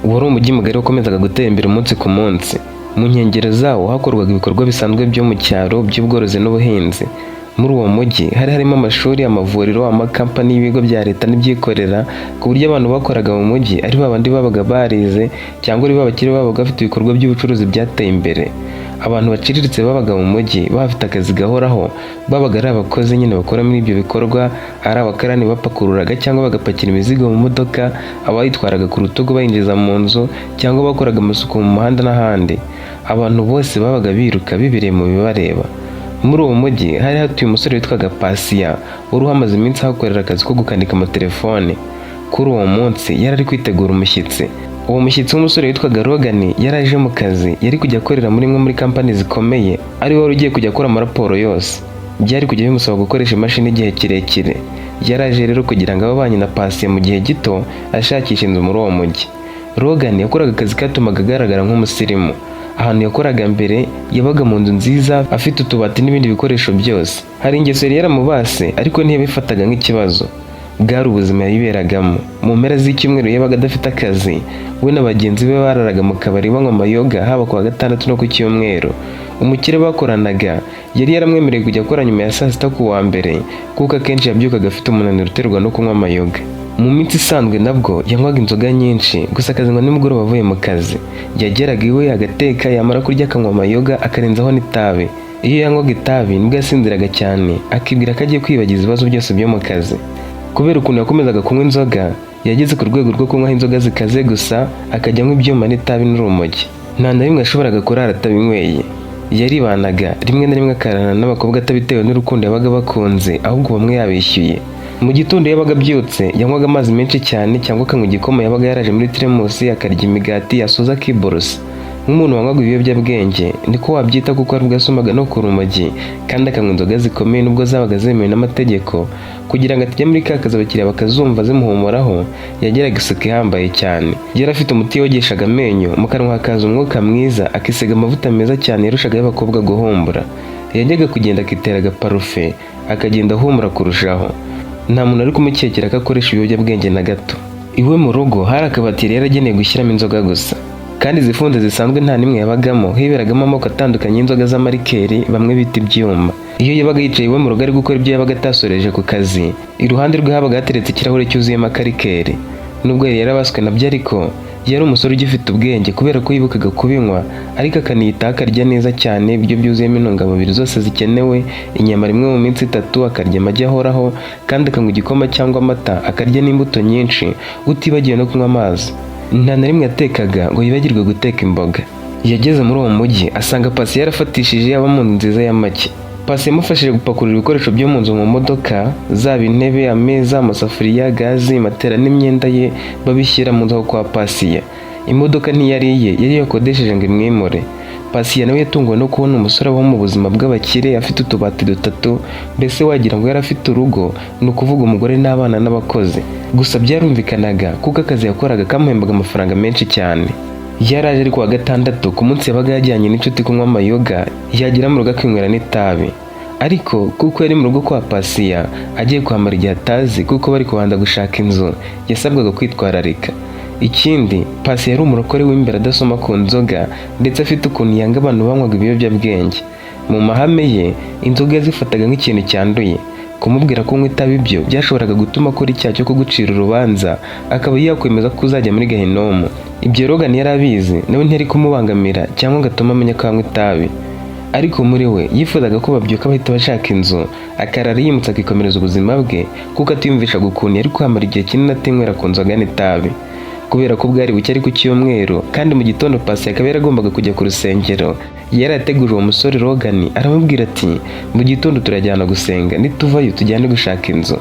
Wari umujyi mugari wakomezaga gutera imbere umunsi ku munsi. Mu nkengero zawo hakorwaga ibikorwa bisanzwe byo mu cyaro by'ubworozi n'ubuhinzi. Muri uwo mujyi hari harimo amashuri, amavuriro, amakampani y'ibigo bya leta n'ibyikorera, ku buryo abantu bakoraga mu mujyi ari babandi babaga barize cyangwa ari babakire babaga bafite ibikorwa by'ubucuruzi byateye imbere. Abantu baciriritse babaga mu mujyi bafite akazi gahoraho, babaga ari abakozi nyine bakora muri ibyo bikorwa, ari abakarani bapakururaga cyangwa bagapakira imizigo mu modoka, abayitwaraga ku rutugu bayinjiza mu nzu, cyangwa bakoraga amasuku mu muhanda n'ahandi. Abantu bose babaga biruka bibereye mu bibareba. Muri uwo mujyi hari hatuye umusore witwaga Pasiya, wari uhamaze iminsi ahakorera akazi ko gukanika amatelefone. Kuri uwo munsi yari ari kwitegura umushyitsi. Uwo mushyitsi w'umusore witwaga Logan yari aje mu kazi yari kujya akorera muri imwe muri kampani zikomeye, ari we wari ugiye kujya akora amaraporo yose. Byari kujya bimusaba gukoresha imashini igihe kirekire. Yari aje rero kugira ngo abe abanye na Pasiya mu gihe gito ashakisha inzu muri uwo mujyi. Logan yakoraga akazi katumaga agaragara nk'umusirimu. Ahantu yakoraga mbere yabaga mu nzu nziza, afite utubati n'ibindi bikoresho byose. Hari ingeso yari yaramubase, ariko ntiyabifataga nk'ikibazo, bwari ubuzima yiberagamo. Mu mpera z'icyumweru yabaga adafite akazi, we na bagenzi be bararaga mu kabari banywa amayoga, haba ku wa gatandatu no ku cyumweru. Umukire bakoranaga yari yaramwemereye kujya akora nyuma ya saa sita ku wa mbere, kuko akenshi yabyukaga afite umunaniro uterwa no kunywa amayoga. Mu minsi isanzwe nabwo yanywaga inzoga nyinshi, gusa akazinywa nimugoroba avuye mu kazi. Yageraga iwe agateka, yamara kurya akanywa amayoga, akarenzaho n'itabi. Iyo yanywaga itabi nibwo yasinziraga cyane, akibwira ko agiye kwibagiza ibibazo byose byo mu kazi. Kubera ukuntu yakomezaga kunywa inzoga, yageze ku rwego rwo kunywaho inzoga zikaze gusa, akajya anywa ibyuma n'itabi n'urumogi. Nta na rimwe yashoboraga kurara atabinyweye. Yaribanaga, rimwe na rimwe akararana n'abakobwa atabitewe n'urukundo yabaga bakunze, ahubwo bamwe yabishyuye. Mu gitondo iyo yabaga abyutse, yanywaga amazi menshi cyane cyangwa akanywa igikoma yabaga yaraje muri teremusi, akarya imigati, yasoza akiborosa. Nk'umuntu wanywaga ibiyobyabwenge niko wabyita, kuko aribwo yasomaga no ku rumogi, kandi akanywa inzoga zikomeye nubwo zabaga zemewe n'amategeko. Kugira ngo atajya muri ka kazi abakiriya bakazumva zimuhumuraho, yagiraga isuku ihambaye cyane. Yari afite umuti yogeshaga amenyo, mu kanwa hakaza umwuka mwiza, akisiga amavuta meza cyane yarushaga y'abakobwa guhumbura. Yajyaga kugenda akitera agaparufe, akagenda ahumura kurushaho. Nta muntu ari kumukekera ko akoresha ibiyobyabwenge na gato. Iwe mu rugo hari akabati yari yaragenewe gushyiramo inzoga gusa, kandi izifunze zisanzwe nta n'imwe yabagamo. Hiberagamo amoko atandukanye y'inzoga z'amarikeri, bamwe bita ibyuma. Iyo yabaga yicaye iwe mu rugo ari gukora ibyo yabaga atasoreje ku kazi, iruhande rwe habaga hateretse ikirahure cyuzuyemo akarikeri. Nubwo yari yarabaswe nabyo ariko, yari umusore ugifite ubwenge, kubera ko yibukaga kubinywa ariko akaniyitaho, akarya neza cyane ibiryo byuzuyemo intungamubiri zose zikenewe, inyama rimwe mu minsi 3, akarya amagi ahoraho, kandi akanywa igikoma cyangwa amata, akarya n'imbuto nyinshi, utibagiwe no kunywa amazi. Nta na rimwe yatekaga ngo yibagirwe guteka imboga. Yageze muri uwo mujyi asanga Pasi yarafatishije, aba mu nzu nziza ya make. Pasi yamufashije gupakurura ibikoresho byo mu nzu mu modoka, zaba intebe, ameza, amasafuriya, gazi, matera n'imyenda ye, babishyira mu nzu aho kwa Pasiya. Imodoka ntiyari iye, yari yakodesheje ngo imwimure. Pasiya nawe yatunguwe no kubona umusore abaho mu buzima bw'abakire, afite utubati dutatu, mbese wagira ngo yari afite urugo, ni ukuvuga umugore n'abana n'abakozi. Gusa byarumvikanaga, kuko akazi yakoraga kamuhembaga amafaranga menshi cyane. Yari aje ari kuwa gatandatu, ku munsi yabaga yajyanye n'inshuti kunywa amayoga, yagera mu rugo akinywera n'itabi. Ariko kuko yari mu rugo kwa Pasiya, agiye kuhamara igihe atazi, kuko bari kubanza gushaka inzu, yasabwaga kwitwararika. Ikindi, Pasi yari umurokore w'imbere, adasoma ku nzoga, ndetse afite ukuntu yanga abantu banywaga ibiyobyabwenge. Mu mahame ye, inzoga yazifataga nk'ikintu cyanduye. Kumubwira ko unywa itabi byo byashoboraga gutuma akora icyaha cyo kugucira urubanza, akaba yakwemeza ko uzajya muri gehinomu. Ibyo Logan yari abizi, nawe ntiyari kumubangamira cyangwa ngo atume amenya ko anywa itabi. Ariko muri we yifuzaga ko babyuka bahita bashaka inzu, akarara yimutse, akikomereza ubuzima bwe, kuko atiyumvishaga ukuntu yari kuhamara igihe kinini atinywera ku nzoga n'itabi. Kubera ko bwari bucye ari ku cyumweru, kandi mu gitondo Pasi akaba yaragombaga kujya ku rusengero, yari yateguje uwo musore Logan, aramubwira ati: "Mu gitondo turajyana gusenga, nituvayo tujyane gushaka inzu."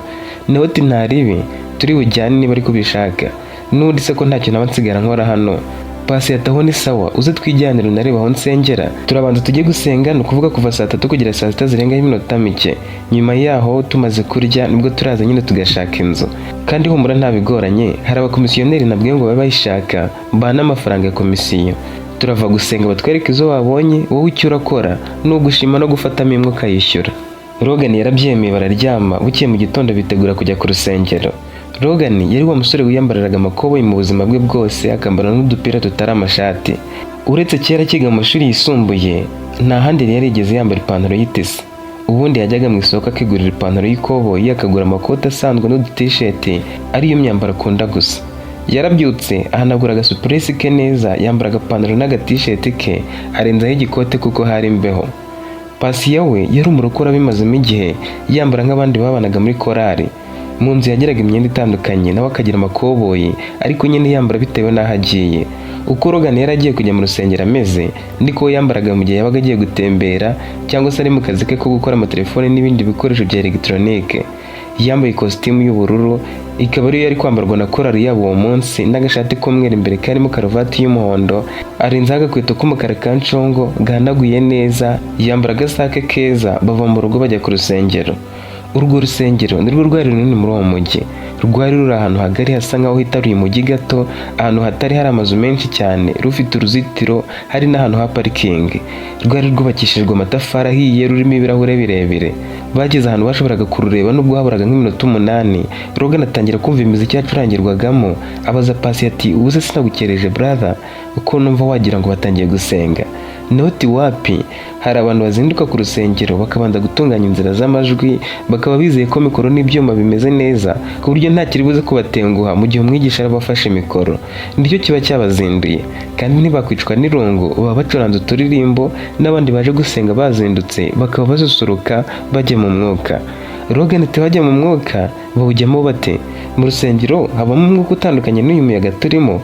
Nawe ati: "Ntaribi, turi bujyane niba ariko ubishaka, n'ubundi se ko ntacyo naba nsigara nkora hano?" Pasi ati: "Aho ni sawa, uze twijyanire unarebe aho nsengera. Turabanza tujye gusenga, ni ukuvuga kuva saa 3 kugera saa 6 zirengaho iminota mike. Nyuma yaho tumaze kurya nibwo turaza nyine tugashaka inzu. Kandi humura, nta bigoranye, hari abakomisiyoneri nabwiye ngo babe bayishaka, mbaha n'amafaranga ya komisiyo. Turava gusenga batwereke izo babonye, wowe icyo urakora ni ugushima no gufatamo imwe ukayishyura." Logan yarabyemeye, bararyama. Bukeye mu gitondo bitegura kujya ku rusengero. Logan yari wa musore wiyambariraga amakoboyi mu buzima bwe bwose, akambara n'udupira tutari amashati. Uretse kera akiga mu mashuri yisumbuye, nta handi yari yarigeze yambara ipantaro y'itisi. Ubundi yajyaga mu isoko akigurira ipantaro y'ikoboyi, akagura amakoti asanzwe n'udutisheti, ariyo myambaro akunda gusa. Yarabyutse, ahanagura agasupuresi ke neza, yambara agapantaro n'agatisheti ke, arenzaho igikote kuko hari imbeho. Pasiya we yari umurokore abimazemo igihe, yambara nk'abandi babanaga muri korari. Mu nzu yagiraga imyenda itandukanye, nawe akagira amakoboyi, ariko nyine yambara bitewe n'aho agiye. Uko Logan yari agiye kujya mu rusengero ameze, niko we yambaraga mu gihe yabaga agiye gutembera cyangwa se ari mu kazi ke ko gukora amatelefoni n'ibindi bikoresho bya elegitoronike. Yambaye ikositimu y'ubururu, ikaba ariyo yari kwambarwa na korali yabo uwo munsi, n'agashati k'umweru imbere karimo karuvati y'umuhondo, arenzaho agakweto k'umukara ka nshongo gahanaguye neza, yambara agasake keza, bava mu rugo bajya ku rusengero. Urwo rusengero nirwo rwari runini muri uwo mujyi. Rwari ruri ahantu hagari hasa nkaho hitaruye umujyi gato, ahantu hatari hari amazu menshi cyane, rufite uruzitiro, hari n'ahantu ha parikingi. Rwari rwubakishijwe amatafari ahiye, rurimo ibirahure birebire. Bageze ahantu bashoboraga kurureba nubwo haburaga nk'iminota 8, Logan atangira kumva imiziki yacurangirwagamo, abaza Pasi ati: "Ubu se sinagukereje brother, uko numva wagira ngo batangiye gusenga?" Nawe ati: "Wapi, hari abantu bazinduka ku rusengero bakabanza gutunganya inzira z'amajwi, bakaba bizeye ko mikoro n'ibyuma bimeze neza ku buryo nta kiri buze kubatenguha mu gihe umwigisha araba afashe mikoro. Nicyo kiba cyabazinduye, kandi ntibakwicwa n'irungu, baba bacuranze uturirimbo n'abandi baje gusenga bazindutse bakaba basusuruka bajya mu mwuka." Logan ati: "Bajya mu mwuka bawujyamo bate? Mu rusengero habamo umwuka utandukanye n'uyu muyaga turimo?"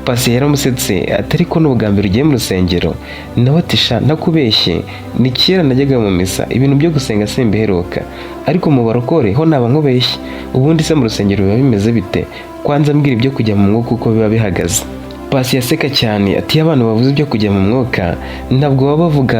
Pasi yaramusetse ati: "Ariko ni ubwa mbere ugiye mu rusengero?" Nawe ati: "Sha, ntakubeshye ni kera najyaga mu misa, ibintu byo gusenga simbiheruka, ariko mu barokore ho naba nkubeshye. Ubundi se mu rusengero biba bimeze bite? Kwanza mbwira ibyo kujya mu mwuka uko biba bihagaze." Pasi yaseka cyane ati: "Iyo abantu bavuze ibyo kujya mu mwuka, ntabwo baba bavuga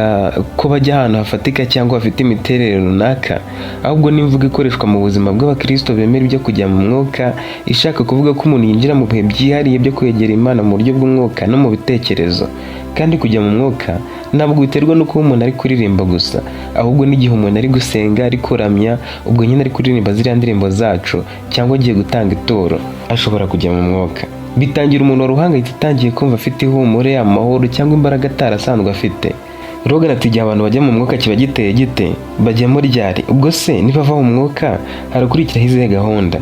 ko bajya ahantu hafatika cyangwa hafite imiterere runaka, ahubwo ni imvugo ikoreshwa mu buzima bw'abakristo bemera ibyo kujya mu mwuka, ishaka kuvuga ko umuntu yinjira mu bihe byihariye byo kwegera Imana mu buryo bw'umwuka no mu bitekerezo. Kandi kujya mu mwuka ntabwo biterwa no kuba umuntu ari kuririmba gusa, ahubwo n'igihe umuntu ari gusenga, ari kuramya, ubwo nyine ari kuririmba ziriya ndirimbo zacu, cyangwa agiye gutanga ituro, ashobora kujya mu mwuka. Bitangira umuntu wari uhangayitse atangiye kumva afite ihumure, amahoro cyangwa imbaraga atarasanzwe afite." Logan ati: "Igihe abantu bajya mu mwuka kiba giteye gite? Bajyamo ryari? Ubwo se nibava mu mwuka harakurikiraho izihe gahunda?"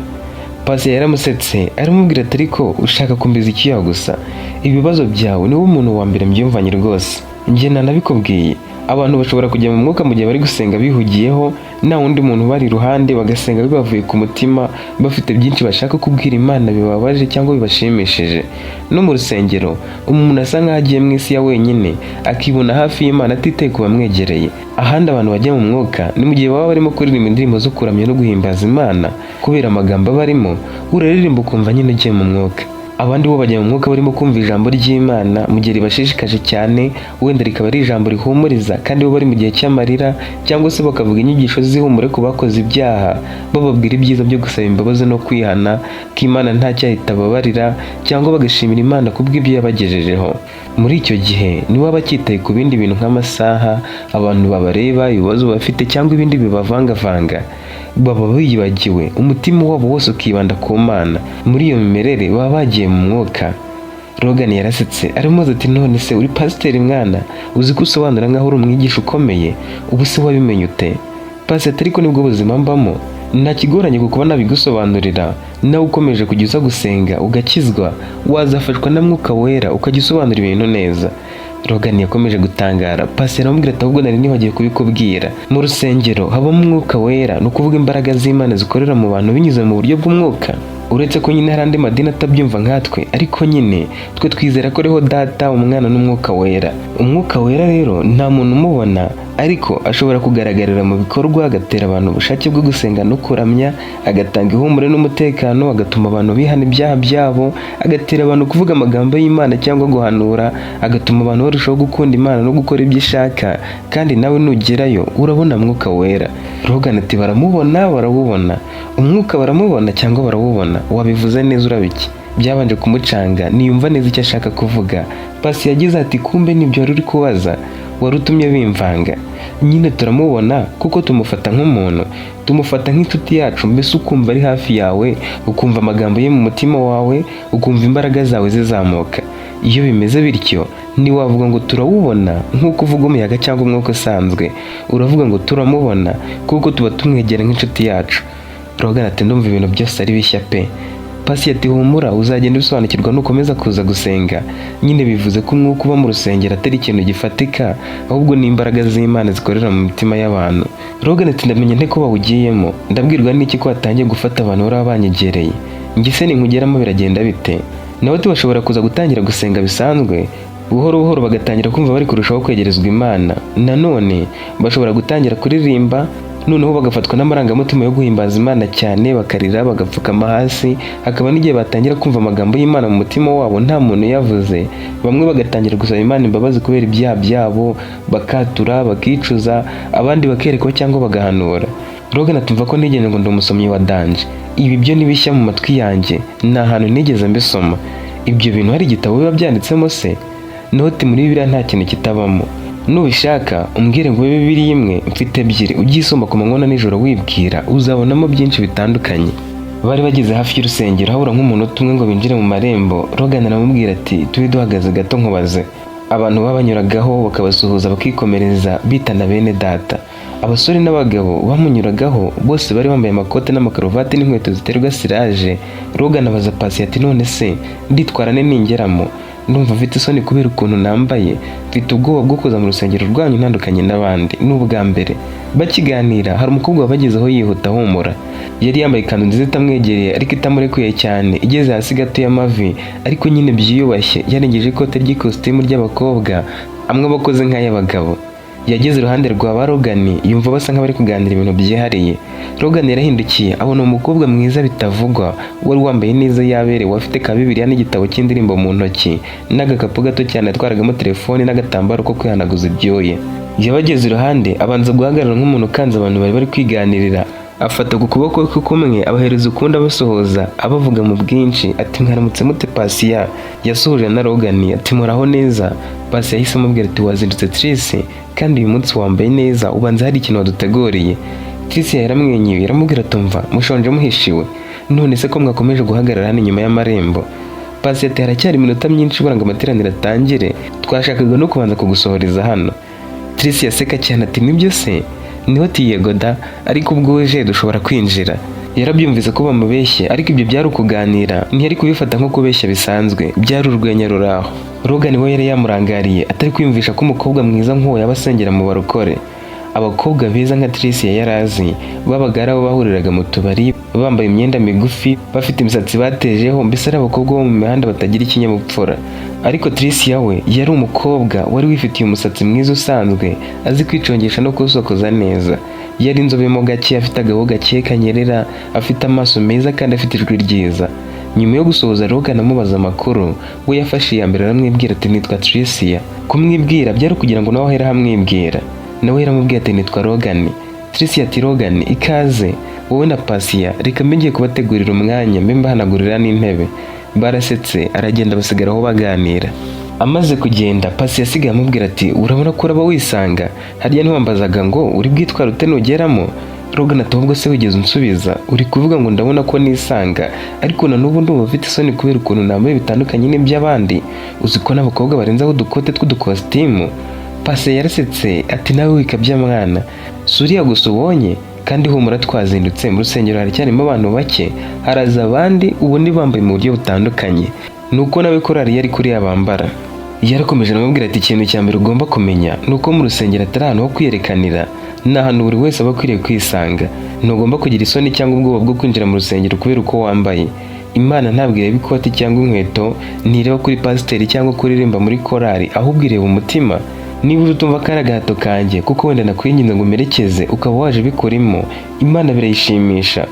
Pasi yaramusetse, aramubwira ati: "Ariko ushaka kumbiza icyuya gusa. Ibibazo byawe niwo umuntu wa mbere mbyumvanye rwose. Njye nanabikubwiye, abantu bashobora kujya mu mwuka mu gihe bari gusenga bihugiyeho, nta wundi muntu ubari iruhande, bagasenga bibavuye ku mutima, bafite byinshi bashaka kubwira Imana bibabaje cyangwa bibashimishije. No mu rusengero umuntu asa nk'aho agiye mu isi ya wenyine, akibona hafi y'Imana atitaye ku bamwegereye. Ahandi abantu bajya mu mwuka ni mu gihe baba barimo kuririmba indirimbo zo kuramya no guhimbaza Imana. Kubera amagambo aba arimo, uraririmba ukumva nyine ugiye mu mwuka. Abandi bo bajya mu mwuka barimo kumva ijambo ry'Imana mu gihe ribashishikaje cyane, wenda rikaba ari ijambo rihumuriza kandi bo bari mu gihe cy'amarira, cyangwa se bakavuga inyigisho z'ihumure ku bakoze ibyaha, bababwira ibyiza byo gusaba imbabazi no kwihana, ko Imana nta cyaha itababarira, cyangwa bagashimira Imana kubw'ibyo yabagejejeho. Muri icyo gihe nibo baba bakitaye ku bindi bintu nk'amasaha, abantu babareba, ibibazo bafite cyangwa ibindi bibavangavanga, baba biyibagiwe, umutima wabo wose ukibanda ku Mana. Muri iyo mimerere baba bagiye mu mwuka." Logan yarasetse, aramubaza ati: "None se uri pasiteri mwana? Uzi ko usobanura nkaho uri umwigisha ukomeye? Ubu se wabimenye ute?" Pasi ati: "Ariko nibwo buzima mbamo, nta kigoranye ku kuba nabigusobanurira. Nawe ukomeje kujya uza gusenga ugakizwa, wazafashwa na Mwuka Wera ukajya usobanura ibintu neza." Logan yakomeje gutangara. Pasi aramubwira ati: "Ahubwo nari nibagiwe kubikubwira, mu rusengero habamo Umwuka Wera, ni ukuvuga imbaraga z'Imana zikorera mu bantu binyuze mu buryo bw'umwuka. Uretse ko nyine hari andi madini atabyumva nkatwe, ariko nyine twe twizera ko ariho Data, Umwana n'Umwuka Wera. Umwuka Wera rero nta muntu umubona, ariko ashobora kugaragarira mu bikorwa, agatera abantu ubushake bwo gusenga no kuramya, agatanga ihumure n'umutekano, agatuma abantu bihana ibyaha byabo, agatera abantu kuvuga amagambo y'Imana cyangwa guhanura, agatuma abantu barushaho gukunda Imana no gukora ibyo ishaka. Kandi nawe nugerayo urabona Mwuka Wera." Logan ati: "Baramubona, barawubona? Umwuka baramubona cyangwa barawubona? Wabivuze neza urabiki?" Byabanje kumucanga, niyumva neza icyo ashaka kuvuga. Pasi yagize ati: "Kumbe nibyo wari uri kubaza. Wari utumye bimvanga nyine. Turamubona kuko tumufata nk'umuntu, tumufata nk'inshuti yacu, mbese ukumva ari hafi yawe, ukumva amagambo ye mu mutima wawe, ukumva imbaraga zawe zizamuka. Iyo bimeze bityo, ntiwavuga ngo turawubona nk'uko uvuga umuyaga cyangwa umwuka usanzwe. Uravuga ngo turamubona kuko tuba tumwegera nk'inshuti yacu. Rogan ati: "Ndumva ibintu byose ari bishya pe." Pasi ati: "Humura, uzagenda ubisobanukirwa nukomeza kuza gusenga." Nyine bivuze ko umwuka uba mu rusengero atari ikintu gifatika, ahubwo ni imbaraga z'Imana zikorera mu mitima y'abantu. Rogan ati: "Ndamenya nte ko bawugiyemo? Ndabwirwa n'iki ko watangiye gufata abantu baba banyegereye? Njye se ninkugeramo biragenda bite?" Nawe ati: "Bashobora kuza gutangira gusenga bisanzwe, buhoro buhoro bagatangira kumva bari kurushaho kwegerezwa Imana. Nanone bashobora gutangira kuririmba, noneho bagafatwa n'amarangamutima yo guhimbaza Imana cyane, bakarira, bagapfukama hasi. Hakaba n'igihe batangira kumva amagambo y'Imana mu mutima wabo nta muntu uyavuze, bamwe bagatangira gusaba Imana imbabazi kubera ibyaha byabo, bakatura, bakicuza, abandi bakerekwa cyangwa bagahanura." Rogan atumva ko nigeze ngo ndi umusomyi wa danger. Ibi byo ni bishya mu matwi yanjye, ni ahantu nigeze mbisoma. Ibyo bintu hari igitabo biba byanditsemo se? Noti muri Bibiliya nta kintu kitabamo. Nubishaka umbwire ngo ube Bibiliya imwe, mfite ebyiri, ujye isoma ku manywa na nijoro wibwira, uzabonamo byinshi bitandukanye. Bari bageze hafi y'urusengero, habura nk'umunota umwe ngo binjire mu marembo. Rogan aramubwira ati: "Tube duhagaze gato nkubaze." Abantu babanyuragaho bakabasuhuza, bakikomereza, bitana bene data. Abasore n'abagabo bamunyuragaho bose bari bambaye amakote n'amakaruvati n'inkweto ziterwa siraje. Rogan abaza Pasi ati: "None se nditwara ne ningeramo? Ndumva mfite isoni kubera ukuntu nambaye, mfite ubwoba bwo kuza mu rusengero rwanyu ntandukanye n'abandi, ni ubwa mbere." Bakiganira, hari umukobwa wabagezeho yihuta ahumura. Yari yambaye ikanzu nziza itamwegereye ariko itamurekuye cyane, igeze hasi gato y'amavi, ariko nyine byiyubashye, yarengeje ikote ry'ikositimu ry'abakobwa amwe aba akoze nk'ay'abagabo. Yageze iruhande rwa ba Rogan, yumva basa nk'abari kuganira ibintu byihariye. Rogan yarahindukiye, abona umukobwa mwiza bitavugwa, wari wambaye neza, yaberewe, afite ka Bibiliya n'igitabo cy'indirimbo mu ntoki, n'agakapu gato cyane yatwaragamo telefoni n'agatambaro ko kwihanaguza ibyuya. Yabageze iruhande, abanza guhagarara nk'umuntu ukanze abantu bari bari kwiganirira, afata ku kuboko kwe kumwe, abahereza ukundi, abasuhuza, abavuga mu bwinshi ati: "Mwaramutse mute?" Pasiya yasuhuje na Rogan ati: "Muraho neza." Pasiya yahise amubwira ati: "Wazindutse Trisi, kandi uyu munsi wambaye neza, ubanza hari ikintu waduteguriye." Trisi yaramwenyuye, aramubwira ati: "Umva, mushonje muhishiwe. None se ko mwakomeje guhagarara hano inyuma y'amarembo?" Pasi ati: "Haracyari iminota myinshi ibura ngo amateraniro atangire, twashakaga no kubanza kugusohoreza hano." Trisi yaseka cyane ati: "Nibyo se?" Niho ati: "Yego da, ariko ubwo uje dushobora kwinjira." Yarabyumvise ko bamubeshye, ariko ibyo byari ukuganira, ntiyari kubifata nko kubeshya bisanzwe, byari urwenya ruraho. Rogan we yari yamurangariye, atari kwiyumvisha ko umukobwa mwiza nk'uwo yaba asengera mu barokore. Abakobwa beza nka Tricia yari azi babaga ari abo bahuriraga mu tubari, bambaye imyenda migufi, bafite imisatsi batejeho, mbese ari abakobwa bo mu mihanda batagira ikinyabupfura. Ariko Tricia we yari umukobwa wari wifitiye umusatsi mwiza usanzwe, azi kwicongesha no kuwusokoza neza. Yari inzobe mo gake, afite agahu gake kanyerera, afite amaso meza kandi afite ijwi ryiza. Nyuma yo gusohoza Rogan amubaza amakuru, we yafashe iya mbere aramwibwira ati: "Nitwa Tricia." Kumwibwira byari kugira ngo nawe ahere ahamwibwira. Nawe yaramubwiye ati: "Nitwa Rogan." Tricia ati: "Rogan, ikaze wowe na Pasiya, reka mbe ngiye kubategurira umwanya, mbe mbahanagurira n'intebe." Barasetse, aragenda, basigara aho baganira. Amaze kugenda, Pasi yasigaye amubwira ati: "Urabona ko uraba wisanga. Harya ntiwambazaga ngo uri bwitware ute nugeramo?" Rogan ati: "Ahubwo se wigeze unsubiza? Uri kuvuga ngo ndabona ko nisanga, ariko na n'ubu ndumva mfite isoni kubera ukuntu nambaye bitandukanye n'iby'abandi. Uzi ko n'abakobwa barenzaho udukote tw'udukositimu?" Pasi yarasetse ati: "Nawe wikabya mwana, si uriya gusa ubonye. Kandi humura, twazindutse, mu rusengero haracyarimo abantu bake, haraza abandi ubundi bambaye mu buryo butandukanye." Nuko nawe korari yari kuriya bambara. Yarakomeje aramubwira ati: "Ikintu cya mbere ugomba kumenya ni uko mu rusengero atari ahantu ho kwiyerekanira, ni ahantu buri wese aba akwiriye kwisanga. Ntugomba kugira isoni cyangwa ubwoba bwo kwinjira mu rusengero kubera uko wambaye. Imana ntabwo ireba ikoti cyangwa inkweto, ntireba kuri pasiteri cyangwa kuririmba muri korari, ahubwo ireba umutima. Niba uje utumva ko ari agahato kanjye, kuko wenda nakwinginze ngo umerekeze, ukaba waje bikurimo, Imana birayishimisha.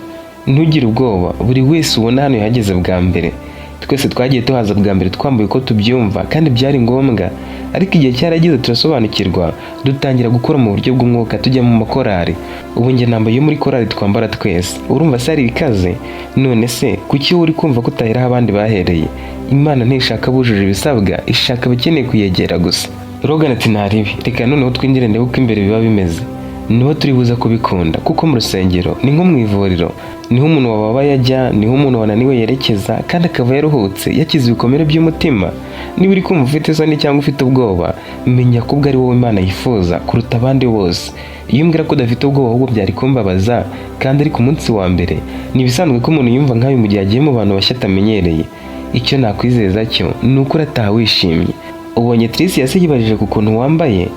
Ntugire ubwoba, buri wese ubona hano yahageze bwa mbere. Twese twagiye tuhaza bwa mbere twambaye uko tubyumva, kandi byari ngombwa. Ariko igihe cyarageze turasobanukirwa, dutangira gukora mu buryo bw'umwuka, tujya mu makorari. Ubu njye nambaye iyo muri korari twambara twese. Urumva se ari ibikaze? None se kuki wowe uri kumva ko utahera aho abandi bahereye? Imana ntishaka abujuje ibisabwa, ishaka abakeneye kuyegera gusa." Logan ati: "Ntaribi, reka noneho twinjire ndebe uko imbere biba bimeze." Niho turi buze kubikunda, kuko mu rusengero ni nko mu ivuriro. Niho umuntu wababaye ajya, niho umuntu wananiwe yerekeza kandi akava yaruhutse, yakize ibikomere by'umutima. Niba uri kumva ufite isoni cyangwa ufite ubwoba, menya ko ubwo ari wowe Imana yifuza kuruta abandi bose. Iyo umbwira ko udafite ubwoba, ahubwo byari kumbabaza, kandi ari ku munsi wa mbere. Ni ibisanzwe ko umuntu yumva nk'ayo mu gihe agiye mu bantu bashya atamenyereye. Icyo nakwizeza cyo ni uko urataha wishimye. Ubonye Tricia se yibajije ku kuntu wambaye?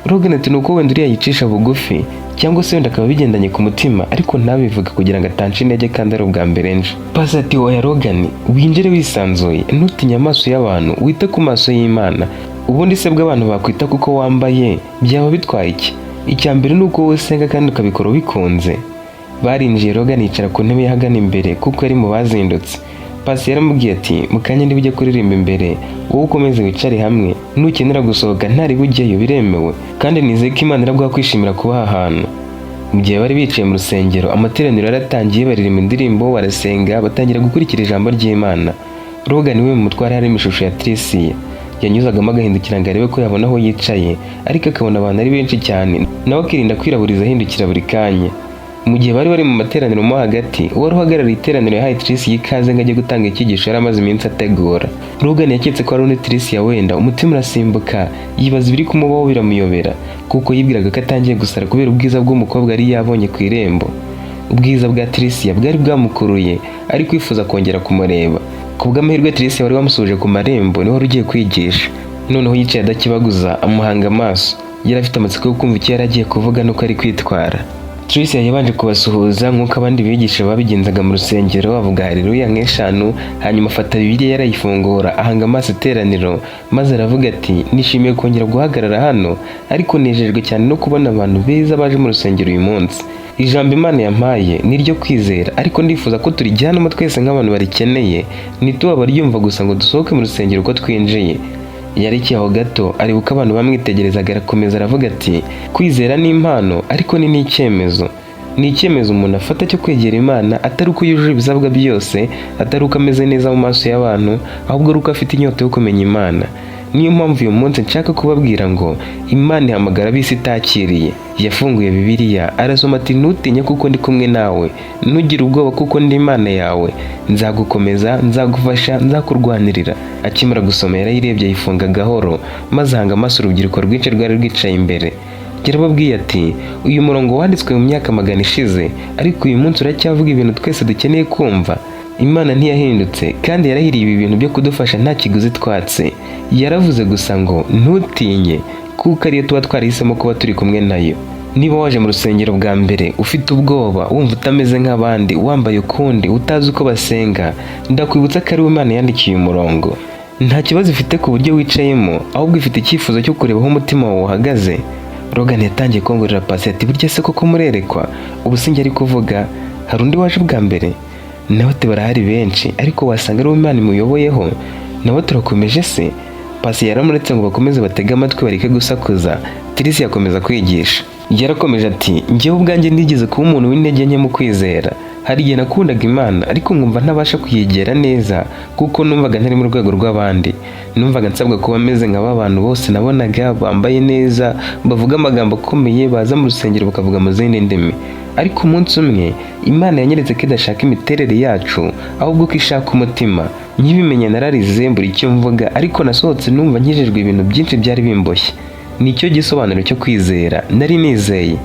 Logan ati: "Ni uko wenda uriya yicisha bugufi, cyangwa se wenda akaba bigendanye ku mutima ariko ntabivuge kugira ngo atanca intege, kandi ari ubwa mbere nje." Pasi ati: "Oya Logan, winjire wisanzuye, ntutinye amaso y'abantu, wite ku maso y'Imana. Ubundi se bw'abantu bakwita kuko wambaye byaba bitwaye iki? Icya mbere ni uko wowe usenga kandi ukabikora ubikunze." Barinjiye, Logan yicara ku ntebe y'ahagana imbere kuko yari mu bazindutse. Pasi yaramubwiye ati: "Mu kanya niba ujya kuririmba imbere, wowe ukomeze wicare hamwe. Nukenera gusohoka ntari bujyeyo biremewe, kandi nizeye ko Imana iraguha kwishimira kuba aha hantu." Mu gihe bari bicaye mu rusengero, amateraniro yaratangiye, baririmba indirimbo, barasenga, batangira gukurikira ijambo ry'Imana. Logan we mu mutwe hari harimo ishusho ya Tricia. Yanyuzagamo agahindukira ngo arebe ko yabona aho yicaye, ariko akabona abantu ari benshi cyane, nawe akirinda kwiraburiza ahindukira buri kanya. Mu gihe bari bari mu materaniro mo hagati, uwari uhagarariye iteraniro yahaye Tricia ikaze ngo ajye gutanga icyigisho yari amaze iminsi ategura. Logan yaketse ko ari undi Tricia wenda, umutima urasimbuka, yibaza ibiri kumubaho biramuyobera, kuko yibwiraga ko atangiye gusara kubera ubwiza bw'umukobwa yari yabonye ku irembo. Ubwiza bwa Tricia bwari bwamukuruye, ari kwifuza kongera kumureba. Ku bw'amahirwe, Tricia wari wamusuhuje ku marembo niwe wari ugiye kwigisha. Noneho yicaye adakibaguza, amuhanga amaso. Yari afite amatsiko yo kumva icyo yari agiye kuvuga n'uko ari kwitwara. Tricia yabanje kubasuhuza nk'uko abandi bigisha babigenzaga mu rusengero, avuga haleluya nk'eshanu, hanyuma afata Bibiliya yarayifungura, ahanga amaso iteraniro, maze aravuga ati: "Nishimiye kongera guhagarara hano, ariko nejejwe cyane no kubona abantu beza baje mu rusengero uyu munsi. Ijambo Imana yampaye ni iryo kwizera, ariko ndifuza ko turijyanamo twese nk'abantu barikeneye, ntituba abaryumva gusa ngo dusohoke mu rusengero uko twinjiye." Yarekeye aho gato, areba uko abantu bamwitegerezaga, arakomeza aravuga ati: "Kwizera ni impano, ariko ni n'icyemezo. Ni icyemezo umuntu afata cyo kwegera Imana, atari uko yujuje ibisabwa byose, atari uko ameze neza mu maso y'abantu, ahubwo ari uko afite inyota yo kumenya Imana. Niyo mpamvu uyu munsi nshaka kubabwira ngo Imana ihamagara ab'isi itakiriye." Yafunguye Bibiliya arasoma ati: "Ntutinye kuko ndi kumwe nawe, ntugire ubwoba kuko ndi Imana yawe, nzagukomeza, nzagufasha, nzakurwanirira." Akimara gusoma yarayirebye, ayifunga gahoro, maze ahanga amaso urubyiruko rwinshi rwari rwicaye imbere. Yarababwiye ati: "Uyu murongo wanditswe mu myaka magana ishize, ariko uyu munsi uracyavuga ibintu twese dukeneye kumva. Imana ntiyahindutse, kandi yarahiriye ibi bintu byo kudufasha nta kiguzi twatse. Yaravuze gusa ngo ntutinye, kuko ariyo tuba twarahisemo kuba turi kumwe nayo." Niba waje mu rusengero bwa mbere ufite ubwoba, wumva utameze nk'abandi, wambaye ukundi, utazi uko basenga, ndakwibutsa ko ari we Imana yandikiye umurongo. Nta kibazo ifite ku buryo wicayemo, ahubwo ifite icyifuzo cyo kureba aho umutima wawe uhagaze. Logan yatangiye kongorera Pasi ati: "Burya se koko murerekwa? Ubu sinjye ari kuvuga, hari undi waje bwa mbere?" Nawe ati: "Barahari benshi, ariko wasanga ari we Imana imuyoboyeho." Nawe turakomeje se? Pasi yaramuretse ngo bakomeze batege amatwi, bareke gusakuza. Tirisi yakomeza kwigisha. Yarakomeje ati: "Njyewe ubwanjye nigeze kuba umuntu w'intege nke mu kwizera. Hari igihe nakundaga Imana ariko nkumva ntabasha kuyegera neza, kuko numvaga ntari mu rwego rw'abandi. Numvaga nsabwa kuba meze nka ba bantu bose nabonaga bambaye neza, bavuga amagambo akomeye, baza mu rusengero bakavuga mu zindi ndimi. Ariko umunsi umwe Imana yanyeretse ko idashaka imiterere yacu, ahubwo ko ishaka umutima. Nkibimenya nararize, mbura icyo mvuga, ariko nasohotse numva nkijijwe ibintu byinshi byari bimboshye. Nicyo gisobanuro cyo kwizera nari nizeye."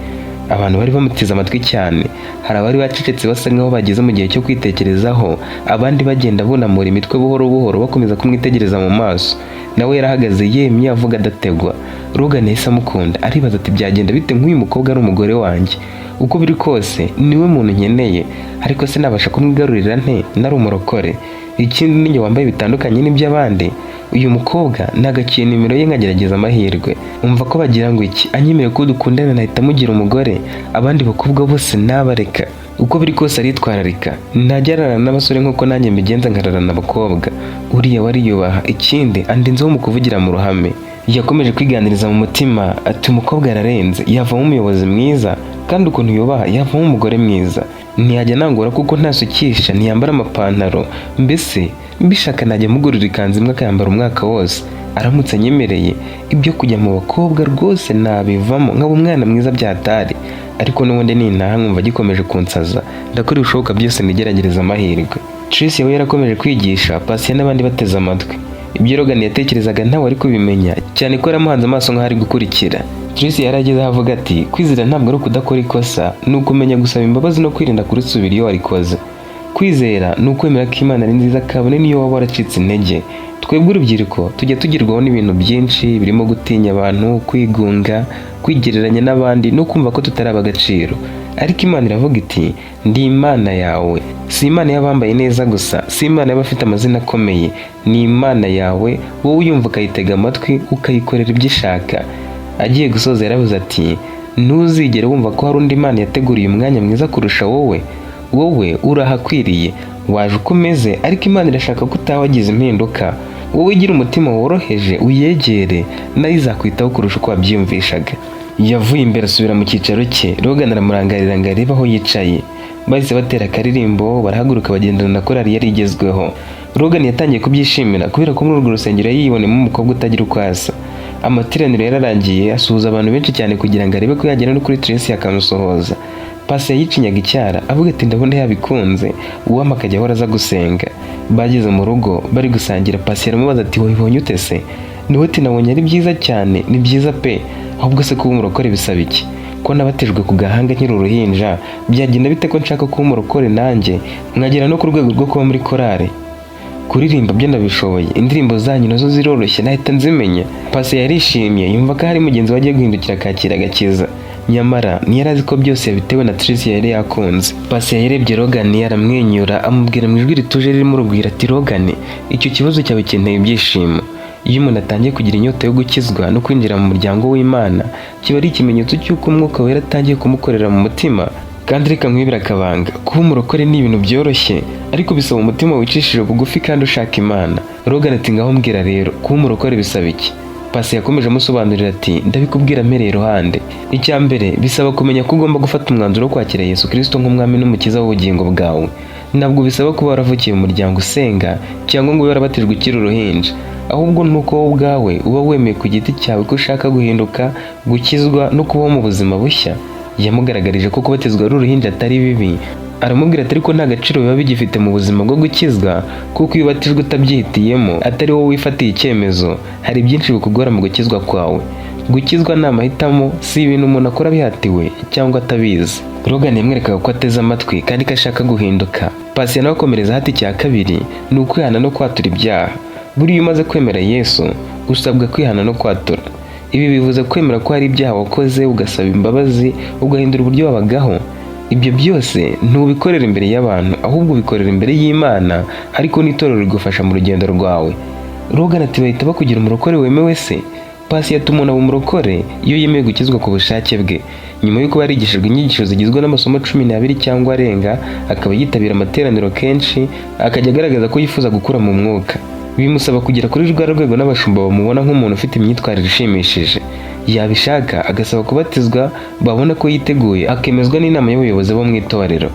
Abantu bari bamuteze amatwi cyane. Hari abari bacecetse basa nkaho bageze mu gihe cyo kwitekerezaho, abandi bagenda bunamura imitwe buhoro buhoro, bakomeza kumwitegereza mu maso. Nawe yarahagaze yemye, avuga adategwa. Logan yahise amukunda, aribaza ati: "Byagenda bite nk'uyu mukobwa ari umugore wanjye? Uko biri kose niwe muntu nkeneye, ariko se nabasha kumwigarurira nte nari umurokore? Ikindi ninjye wambaye bitandukanye n'iby'abandi. Uyu mukobwa nagaciye nimero ye nkagerageza amahirwe. Umva ko bagira ngo iki, anyemereye ko dukundana nahita mugira umugore, abandi bakobwa bose nabareka. Uko biri kose aritwararika, ntajya ararana n'abasore nk'uko nanjye mbigenza nkararana abakobwa. Uriya wariyubaha, ikindi andinzeho mu kuvugira mu ruhame." Yakomeje kwiganiriza mu mutima ati: "Umukobwa ararenze, yavamo umuyobozi mwiza, kandi ukuntu yubaha yavamo umugore mwiza. Ntiyajya nangura kuko ntasukisha, ntiyambara amapantaro. Mbese mbishaka najya mugurira ikanzu imwe akayambara umwaka wose." Aramutse anyemereye, ibyo kujya mu bakobwa rwose nabivamo, nkaba umwana mwiza byatari. Ariko n'ubundi nintaha nkumva gikomeje kunsaza, ndakora ibishoboka byose nigeragereza amahirwe." Tricia we yarakomeje kwigisha, Patient n'abandi bateze amatwi. Ibyo Logan yatekerezaga ntawe ari kubimenya, cyane ko yaramuhanze amaso nk'aho ari gukurikira. Tricia yari ageze aho avuga ati: "Kwizera ntabwo ari ukudakora ikosa, ni ukumenya gusaba imbabazi no kwirinda kurisubira iyo warikoze. Kwizera ni ukwemera ko Imana ari nziza kabone n'iyo waba waracitse intege." Twebwe urubyiruko tujya tugerwaho n'ibintu byinshi birimo gutinya abantu, kwigunga, kwigereranya n'abandi no kumva ko tutari ab'agaciro. Ariko Imana iravuga iti: "Ndi Imana yawe." Si Imana y'abambaye neza gusa, si Imana y'abafite amazina akomeye, ni Imana yawe wowe uyumva, ukayitega amatwi, ukayikorera ibyo ishaka. Agiye gusoza yaravuze ati: "Ntuzigere wumva ko hari undi Imana yateguriye umwanya mwiza kurusha wowe. Wowe urahakwiriye, waje uko umeze, ariko Imana irashaka ko utaha wagize impinduka. Wowe gira umutima woroheje uyegere, nayo izakwitaho kurusha uko wabyiyumvishaga." Yavuye imbere asubira mu cyicaro cye. Logan aramurangarira ngo arebe aho yicaye. Bahise batera akaririmbo, barahaguruka, bagendana na korali yari igezweho. Logan yatangiye kubyishimira kubera ko muri urwo rusengero yibonemo umukobwa utagira uko asa. Amateraniro yararangiye, asuhuza abantu benshi cyane kugira ngo arebe ko yagera no kuri Tracy akamusohoza. Pasi yicinyaga icyara avuga ati: "Ndabona yabikunze, uwampa akajya ahora aza gusenga." Bageze mu rugo bari gusangira, Pasi aramubaza ati: "Wabibonye ute se?" Niwe ati: "Nabonye ari byiza cyane, ni byiza pe. Ahubwo se kuba umurokore bisaba iki? Ko nabatijwe ku gahanga nkiri uruhinja, byagenda bite ko nshaka kuba umurokore nanjye nkagera no ku rwego rwo kuba muri korale? Kuririmba byo ndabishoboye, indirimbo zanyu nazo ziroroshye, nahita nzimenya." Pasi yarishimye, yumva ko hari mugenzi we agiye guhindukira akakira agakiza. Nyamara ntiyari azi ko byose yabitewe na Tricia yari yakunze. Pasi yarebye Logan aramwenyura, amubwira mu ijwi rituje ririmo urugwiro ati: "Logan, icyo kibazo cyawe kinteye ibyishimo. Iyo umuntu atangiye kugira inyota yo gukizwa no kwinjira mu muryango w'Imana, kiba ari ikimenyetso cy'uko Umwuka Wera atangiye kumukorera mu mutima. Kandi reka nkwibire akabanga, kuba umurokore ni ibintu byoroshye, ariko bisaba umutima wicishije bugufi kandi ushaka Imana." Logan ati: "Ngaho mbwira rero, kuba umurokore bisaba iki?" Pasi yakomeje amusobanurira ati: "Ndabikubwira mpereye iruhande. Icya mbere, bisaba kumenya ko ugomba gufata umwanzuro wo kwakira Yesu Kirisito nk'umwami n'umukiza w'ubugingo bwawe. Ntabwo bisaba kuba waravukiye mu muryango usenga cyangwa ngo ube warabatijwe ukiri uruhinja, ahubwo ni uko wowe ubwawe uba wemeye ku giti cyawe ko ushaka guhinduka, gukizwa no kubaho mu buzima bushya." Yamugaragarije ko kubatizwa ari uruhinja atari bibi. Aramubwira ati: "Ariko nta gaciro biba bigifite mu buzima bwo gukizwa, kuko iyo ubatijwe utabyihitiyemo, atari wowe wifatiye icyemezo, hari byinshi bikugora mu gukizwa kwawe. Gukizwa ni amahitamo, si ibintu umuntu akora abihatiwe cyangwa atabizi." Logan yamwerekaga ko ateze amatwi kandi ko ashaka guhinduka. Pasi nawe akomereza ati: "Icya kabiri ni ukwihana no kwatura ibyaha. Buriya iyo umaze kwemera Yesu, usabwa kwihana no kwatura. Ibi bivuze kwemera ko hari ibyaha wakoze, ugasaba imbabazi, ugahindura uburyo wabagaho. Ibyo byose ntubikorera imbere y'abantu, ahubwo ubikorera imbere y'Imana, ariko n'itorero rigufasha mu rugendo rwawe." Logan ati: "Bahita bakugira umurokore wemewe se?" Pasi ati: "Umuntu aba umurokore iyo yemeye gukizwa ku bushake bwe, nyuma y'uko yarigishijwe inyigisho zigizwe n'amasomo 12 cyangwa arenga, akaba yitabira amateraniro kenshi, akajya agaragaza ko yifuza gukura mu mwuka. Bimusaba kugera kuri rwa rwego n'abashumba bamubona nk'umuntu ufite imyitwarire ishimishije. Yabishaka agasaba kubatizwa, babona ko yiteguye, akemezwa n'inama y'ubuyobozi bo mu itorero."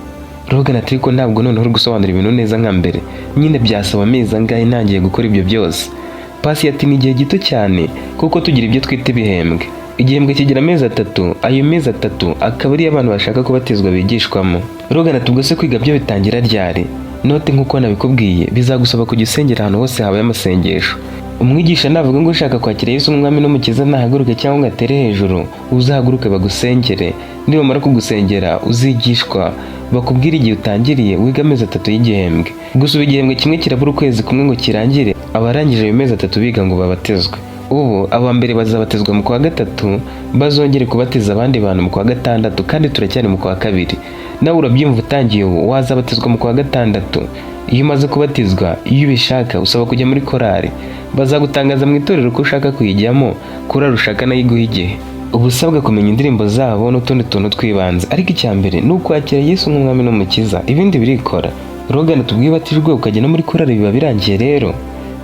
Logan ati: "Ariko ntabwo noneho uri gusobanura ibintu neza nka mbere. Nyine byasaba amezi angahe ntangiye gukora ibyo byose?" Pasi ati: "Ni igihe gito cyane, kuko tugira ibyo twita ibihembwe. Igihembwe kigira amezi 3, ayo mezi 3 akaba ariyo abantu bashaka kubatizwa bigishwamo." Logan ati: "Ubwo se kwiga byo bitangira ryari?" Note: "Nk'uko nabikubwiye, bizagusaba kujya usengera ahantu hose habaye amasengesho. Umwigisha navuga ngo ushaka kwakira Yesu nk'umwami n'umukiza nahaguruke cyangwa ngo atere hejuru, uzahaguruke bagusengere. Nibamara kugusengera, uzigishwa, bakubwire igihe utangiriye, wiga amezi 3 y'igihembwe. Gusa ubu igihembwe kimwe kirabura ukwezi kumwe ngo kirangire. Abarangije ayo mezi 3 biga ngo babatizwe, ubu aba mbere bazabatizwa mu kwa gatatu, bazongere kubatiza abandi bantu mu kwa gatandatu, kandi turacyari mu kwa kabiri. Nawe urabyumva, utangiye ubu wazabatizwa mu kwa gatandatu. Iyo umaze kubatizwa, iyo ubishaka usaba kujya muri korali. Bazagutangaza mu itorero ko ushaka kuyijyamo, korali ushaka nayo iguha igihe. Uba usabwa kumenya indirimbo zabo n'utundi tuntu tw'ibanze, ariko icya mbere ni ukwakira Yesu nk'umwami n'umukiza, ibindi birikora." Logan ati: "Ubwo ubatijwe ukajya no muri korali biba birangiye rero?"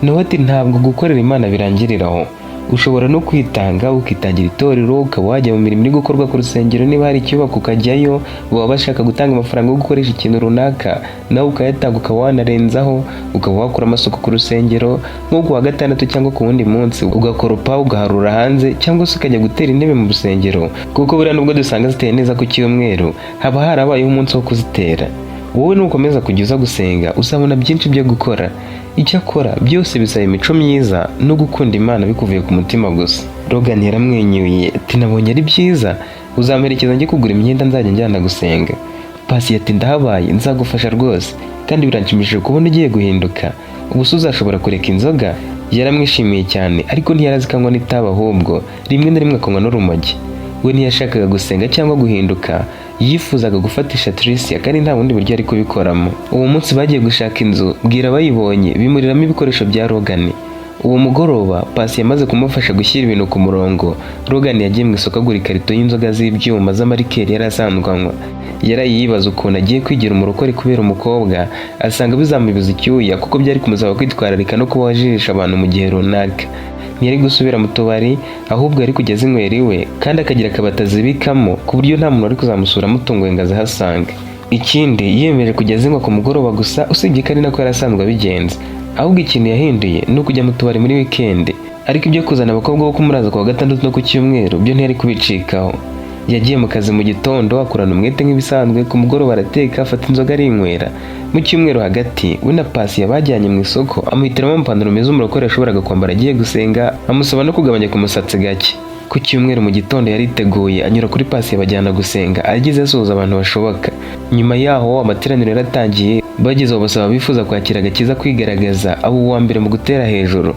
Nawe ati: "Ntabwo gukorera Imana birangirira aho. Ushobora no kwitanga, ukitangira itorero, ukaba wajya mu mirimo iri gukorwa ku rusengero. Niba hari icyubaka ukajyayo, baba bashaka gutanga amafaranga yo gukoresha ikintu runaka, nawe ukayatanga, ukaba wanarenzaho, ukaba wakora amasuku ku rusengero nko ku wa gatandatu cyangwa ku wundi munsi, ugakoropa, ugaharura hanze, cyangwa se ukajya gutera intebe mu rusengero, kuko buriya nubwo dusanga ziteye neza ku cyumweru, haba harabayeho umunsi wo kuzitera. Wowe nukomeza kujya uza gusenga, uzabona byinshi byo gukora. Icyakora byose bisaba imico myiza no gukunda Imana bikuvuye ku mutima gusa. Logan yaramwenyuye ati: "Nabonye ari byiza, uzamperekeza njye kugura imyenda nzajya njyana gusenga." Pasi ati: "Ndahabaye, nzagufasha rwose, kandi biranshimishije kubona ugiye guhinduka. Ubu se uzashobora kureka inzoga?" Yaramwishimiye cyane, ariko ntiyarazi ko anywa n'itabi, ahubwo rimwe na rimwe akanywa n'urumogi. We ntiyashakaga gusenga cyangwa guhinduka, yifuzaga gufatisha Tricia, kandi nta bundi buryo ari kubikoramo. Uwo munsi bagiye gushaka inzu, bwira bayibonye, bimuriramo ibikoresho bya Logan. Uwo mugoroba Pasi yamaze kumufasha gushyira ibintu ku murongo, Logan yagiye mu isoko agura ikarito y'inzoga z'ibyuma z'amarikeri yari asanzwe anywa. Yaraye yibaza ukuntu agiye kwigira umurokore kubera umukobwa, asanga bizamubiza icyuya, kuko byari kumusaba kwitwararika no kuba wajijisha abantu mu gihe runaka. Ntiyari gusubira mu tubari, ahubwo yari kujya azinywera iwe, kandi akagira akabati azibikamo ku buryo nta muntu wari kuzamusura amutunguye ngo azihasange. Ikindi, yiyemeje kujya azinywa ku mugoroba gusa, usibye ko ari nako yari asanzwe abigenza. Ahubwo ikintu yahinduye ni ukujya mu tubari muri wikendi, ariko ibyo kuzana abakobwa bo kumuraza ku wa gatandatu no ku cyumweru byo ntiyari kubicikaho. Yagiye mu kazi mu gitondo, akorana umwete nk'ibisanzwe. Ku mugoroba arateka, afata inzoga arinywera. Mu cyumweru hagati, we na Pasi yabajyanye mu isoko, amuhitiramo amapantaro meza umurokore yashoboraga kwambara agiye gusenga, amusaba no kugabanya ku musatsi gake. Ku cyumweru mu gitondo yariteguye, anyura kuri Pasi, bajyana gusenga. Ageze asuhuza abantu bashoboka. Nyuma yaho amateraniro yaratangiye. Bageze aho basaba abifuza kwakira agakiza kwigaragaza, aba uwa mbere mu gutera hejuru.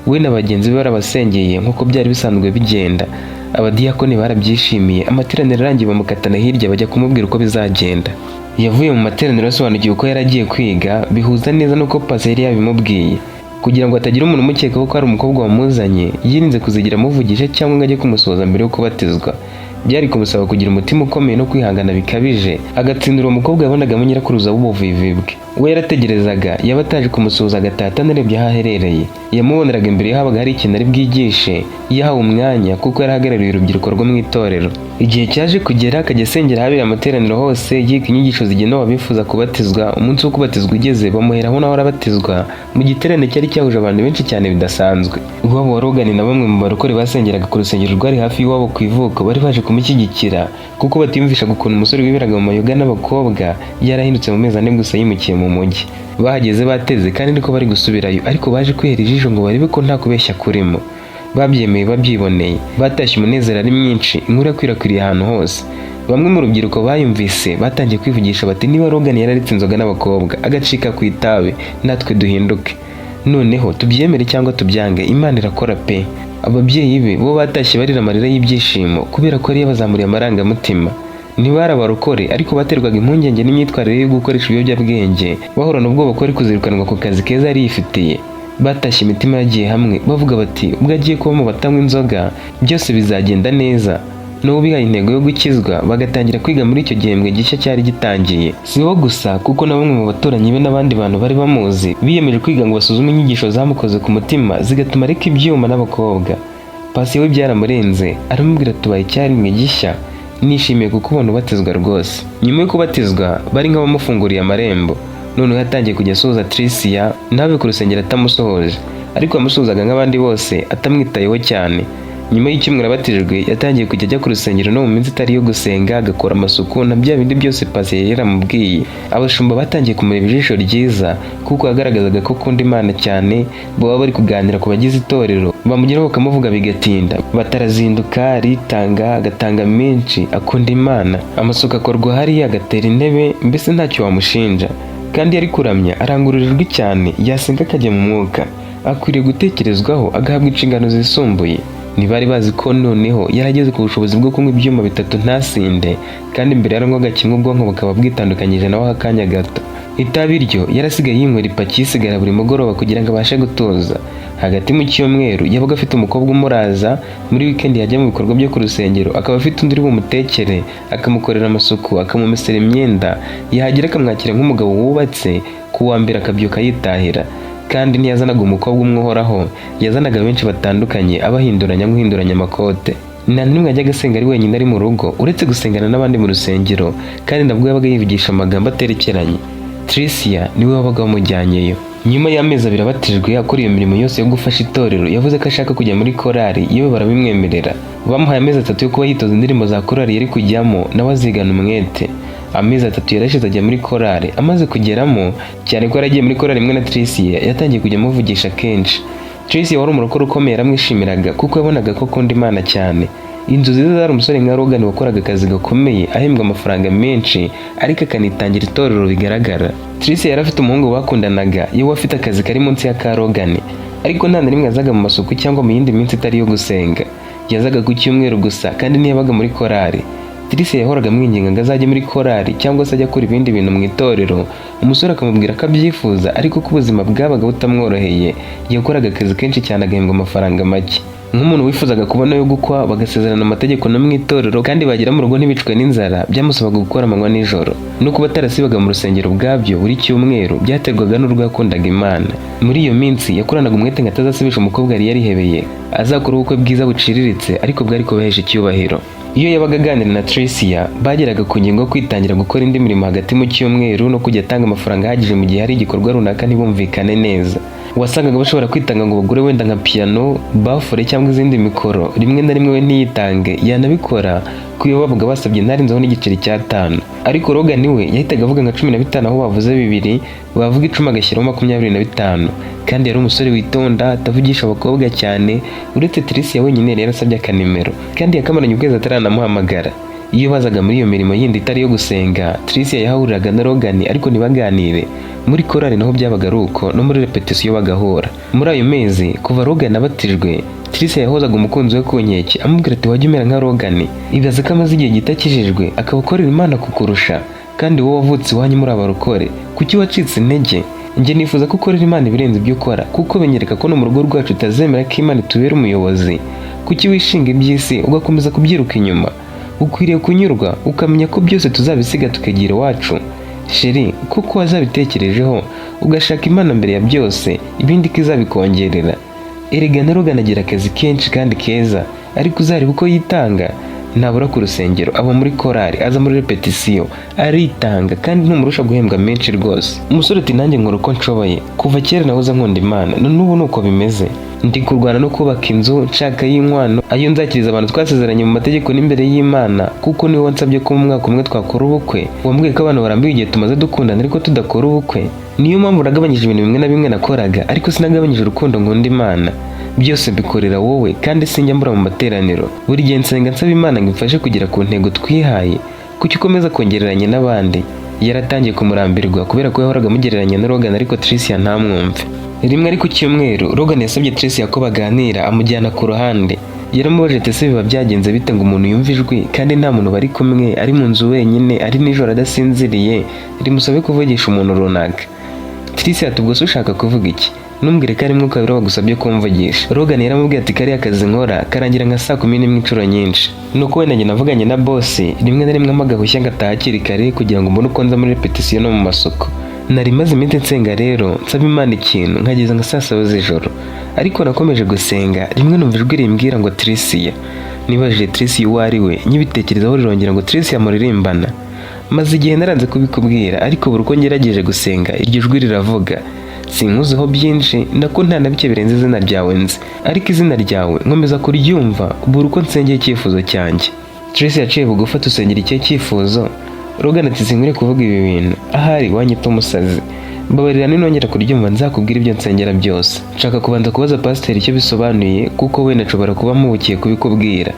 We na bagenzi be barabasengeye nk'uko byari bisanzwe bigenda. Abadiyakoni barabyishimiye. Amateraniro arangiye, bamukatana hirya, bajya kumubwira uko bizagenda. Yavuye mu materaniro asobanukiwe uko yari agiye kwiga, bihuza neza n'uko Pasi yari yabimubwiye. Kugira ngo hatagira umuntu umukekaho ko ari umukobwa wamuzanye, yirinze kuzigira amuvugisha cyangwa ngo ajye kumusuhuza mbere yo kubatizwa. Byari kumusaba kugira umutima ukomeye no kwihangana bikabije, agatsindira uwo mukobwa yabonagamo nyirakuruza w'ubuvivi bwe. We yarategerezaga, yaba ataje kumusuhuza agataha atanarebye aho aherereye. Yamuboneraga imbere iyo habaga hari ikintu ari bwigishe, yahawe umwanya, kuko yari ahagarariye urubyiruko rwo mu itorero. Igihe cyaje kugera akajya asengera ahabera amateraniro hose, yiga inyigisho zigenewe abifuza kubatizwa. Umunsi wo kubatizwa ugeze, bamuheraho, nawe arabatizwa mu giterane cyari cyahuje abantu benshi cyane bidasanzwe. Iwabo wa Logan na bamwe mu barokore basengeraga ku rusengero rwari hafi y'iwabo ku ivuko bari baje kumushyigikira, kuko batiyumvishaga ukuntu umusore wiberaga mu mayoga n'abakobwa yarahindutse mu mezi 4 gusa yimukiye mu mujyi. Bahageze bateze, kandi niko bari gusubirayo, ariko baje kwihera ijisho ngo barebe ko nta kubeshya kurimo. Babyemeye babyiboneye, batashye umunezero ari mwinshi. Inkuru yakwirakwiriye ahantu hose. Bamwe mu rubyiruko bayumvise batangiye kwivugisha bati: "Niba Logan yararetse inzoga n'abakobwa, agacika ku itabi, natwe duhinduke. Noneho tubyemere cyangwa tubyange, Imana irakora pe." Ababyeyi be bo batashye barira amarira y'ibyishimo, kubera ko yari yabazamuriye amarangamutima. Ntibari abarokore, ariko baterwaga impungenge n'imyitwarire yo gukoresha ibiyobyabwenge, bahorana ubwoba ko ari kuzirukanwa ku kazi keza yari yifitiye. Batashye imitima yagiye hamwe, bavuga bati: "Ubwo agiye kuba mu batanywa inzoga, byose bizagenda neza." N'ubu bihaye intego yo gukizwa, bagatangira kwiga muri icyo gihembwe gishya cyari gitangiye. Si bo gusa, kuko na bamwe mu baturanyi be n'abandi bantu bari bamuzi biyemeje kwiga ngo basuzume inyigisho zamukoze ku mutima, zigatuma areka ibyuma n'abakobwa. Pasi we byaramurenze, aramubwira: "Tubaye icyaremwe gishya, nishimiye kukubona ubatizwa rwose." Nyuma yo kubatizwa, bari nk'abamufunguriye amarembo. Noneho yatangiye kujya asuhuza Tricia, ntave ku rusengero atamusohoje, ariko yamusuhuzaga nk'abandi bose, atamwitayeho cyane. Nyuma y'icyumweru abatijwe, yatangiye kujya ajya ku rusengero no mu minsi itari iyo gusenga, agakora amasuku na bya bindi byose Pasi yari yaramubwiye. Abashumba batangiye kumureba ijisho ryiza, kuko yagaragazaga ko akunda Imana cyane. Baba bari kuganira ku bagize itorero, bamugeraho bakamuvuga bigatinda, batarazinduka, aritanga, agatanga menshi, akunda Imana, amasuku akorwa hariya, agatera intebe, mbese ntacyo wamushinja. Kandi iyo ari kuramya arangurura ijwi cyane, yasenga akajya mu mwuka. Akwiriye gutekerezwaho agahabwa inshingano zisumbuye. Ntibari bazi ko noneho yarageze ku bushobozi bwo kunywa ibyuma bitatu ntasinde, kandi mbere yaranywaga kimwe ubwonko bukaba bwitandukanyije nawe akanya gato. Itabi ryo yarasigaye yinywera ipaki y'isigara buri mugoroba kugira ngo abashe gutuza. Hagati mu cyumweru yabaga afite umukobwa umuraza, muri wikendi yajya mu bikorwa byo ku rusengero akaba afite undi uri bumutekere, akamukorera amasuku, akamumesera imyenda, yahagera akamwakira nk'umugabo wubatse. Ku wa mbere akabyuka yitahira. Kandi ntiyazanaga umukobwa umwe uhoraho, yazanaga benshi batandukanye, abahinduranya nk'uhinduranya amakote. Nta n'imwe yajyaga asenga ari wenyine ari mu rugo, uretse gusengana n'abandi mu rusengero, kandi nabwo yabaga yivugisha amagambo aterekeranye. Tricia niwe wabaga wamujyanyeyo. Nyuma y'amezi 2 abatijwe, akora iyo mirimo yose yo gufasha itorero, yavuze ko ashaka kujya muri korali, yewe barabimwemerera. Bamuhaye amezi 3 yo kuba yitoza indirimbo za korali yari kujyamo, nawe azigana umwete. Amezi 3 yarashize ajya muri korali. Amaze kugeramo, cyane ko yaragiye muri korali imwe na Tricia, yatangiye kujya amuvugisha kenshi. Tricia wari umurokore ukomeye yaramwishimiraga, kuko yabonaga ko akunda Imana cyane. Inzozi ze zari umusore nka Logan wakoraga akazi gakomeye, ahembwa amafaranga menshi, ariko akanitangira itorero bigaragara. Tricia yari afite umuhungu bakundanaga, yewe afite akazi kari munsi ya ka Logan, ariko nta na rimwe yazaga mu masuku cyangwa mu yindi minsi itari iyo gusenga. Yazaga ku cyumweru gusa, kandi ntiyabaga muri korali. Tricia yahoraga amwinginga ngo azajye muri korali cyangwa se ajye akora ibindi bintu mu itorero. Umusore akamubwira ko abyifuza, ariko ko ubuzima bwabaga butamworoheye. Yakoraga akazi kenshi cyane, agahembwa amafaranga make. Nk'umuntu wifuzaga kubona yo gukwa, bagasezerana amategeko no mu itorero, kandi bagera mu rugo ntibicwe n'inzara, byamusabaga gukora amanywa nijoro. No kuba atarasibaga mu rusengero ubwabyo buri cyumweru byaterwaga n'urwo yakundaga Imana. Muri iyo minsi yakoranaga umwete ngo atazasibisha umukobwa yari yarihebeye, azakora ubukwe bwiza buciriritse, ariko bwari kubahesha icyubahiro. Iyo yabaga aganira na Tricia, bageraga ku ngingo yo kwitangira gukora indi mirimo hagati mu cyumweru no kujya atanga amafaranga ahagije mu gihe hari igikorwa runaka ntibumvikane neza. Wasangaga bashobora kwitanga ngo bagure wenda nka piano, baffle cyangwa izindi mikoro. Rimwe na rimwe we ntiyitange, yanabikora ko iyo babaga basabye ntarenzeho n'igiceri cy'atanu. Ariko Logan we yahitaga avuga nka 15 aho bavuze 2, bavuga 10 agashyiraho 25. Kandi yari umusore witonda, atavugisha abakobwa cyane, uretse Tricia wenyine yari yarasabye akanimero, kandi yakamaranye ukwezi ataranamuhamagara. Iyo bazaga muri iyo mirimo yindi itari iyo gusenga, Tricia yahahuriraga na Logan, ariko ntibaganire. Muri korali naho byabaga ari uko, no muri repetisiyo bagahura. Muri ayo mezi kuva Logan abatijwe, Tricia yahozaga umukunzi we ku nkeke, amubwira ati: "Wajya umera nka Logan, ibaze ko amaze igihe gito akijijwe, akaba akorera Imana kukurusha, kandi wowe wavutse iwanyu muri abarokore. Kuki wacitse intege? Njye nifuza ko ukorera Imana ibirenze ibyo ukora, kuko binyereka ko no mu rugo rwacu utazemera ko Imana itubera umuyobozi. Kuki wishinga iby'isi ugakomeza kubyiruka inyuma? Ukwiriye kunyurwa, ukamenya ko byose tuzabisiga tukagira iwacu. Chéri, kuko wazabitekerejeho ugashaka Imana mbere ya byose, ibindi ko izabikongerera. Erega na Logan agira akazi kenshi kandi keza, ariko uzareba uko yitanga, ntabura ku rusengero, aba muri korali, aza muri repetisiyo, aritanga, kandi ntumurusha guhembwa menshi rwose." Umusore ati: "Nanjye nkora uko nshoboye. Kuva kera nahoze nkunda Imana, na n'ubu ni uko bimeze. Ndi kurwana no kubaka inzu nshaka y'inkwano, ayo nzakiriza abantu twasezeranye mu mategeko n'imbere y'Imana, kuko niwe wansabye ko mu mwaka umwe twakora ubukwe. Wambwiye ko abantu barambiwe igihe tumaze dukundana ariko tudakora ubukwe. Niyo mpamvu nagabanyije ibintu bimwe na bimwe nakoraga, ariko sinagabanyije urukundo nkunda Imana. Byose mbikorera wowe, kandi sinjya mbura mu materaniro. Buri gihe nsenga nsaba Imana ngo imfashe kugera ku ntego twihaye. Kuki ukomeza kongereranya n'abandi?" Yaratangiye kumurambirwa kubera ko yahoraga amugereranya na Logan, ariko Tricia ntamwumve. Rimwe ari ku cyumweru, Logan yasabye Tricia ko baganira, amujyana ku ruhande. Yaramubajije ati: "Ese biba byagenze bite ngo umuntu yumve ijwi kandi nta muntu bari kumwe, ari mu nzu wenyine, ari nijoro adasinziriye, rimusabe kuvugisha umuntu runaka?" Tricia ati: "Ubwo se ushaka kuvuga iki? Ntumbwire ko ari Mwuka Wera wagusabye kumvugisha." Logan yaramubwiye ati: "Kariya kazi nkora karangira nka saa 11 inshuro nyinshi. Nuko wenda njye navuganye na boss, rimwe na rimwe ampa agahushya ngataha hakiri kare kugira ngo mbone uko nza muri repetisiyo no mu masuku. Nari maze iminsi nsenga rero, nsaba Imana ikintu, nkageza nka saa 7 z'ijoro, ariko nakomeje gusenga. Rimwe numva ijwi rimbwira ngo Tricia. Nibajije Tricia uwo ari we, nyibitekerezaho rirongera ngo Tricia muririmbana. Maze igihe naranze kubikubwira, ariko buri uko ngerageje gusenga iryo jwi riravuga. Sinkuziho byinshi, nako nta na bike birenze izina ryawe nzi, ariko izina ryawe nkomeza kuryumva buri uko nsengeye icyifuzo cyanjye." Tricia yaciye bugufi atusengera icyo cyifuzo. Logan ati: "Sinkwiriye kuvuga ibi bintu, ahari wanyita umusazi. Mbabarira, ninongera kuryumva nzakubwira ibyo nsengera byose. Nshaka kubanza kubaza pasiteri icyo bisobanuye, kuko wenda nshobora kuba mpubukiye kubikubwira."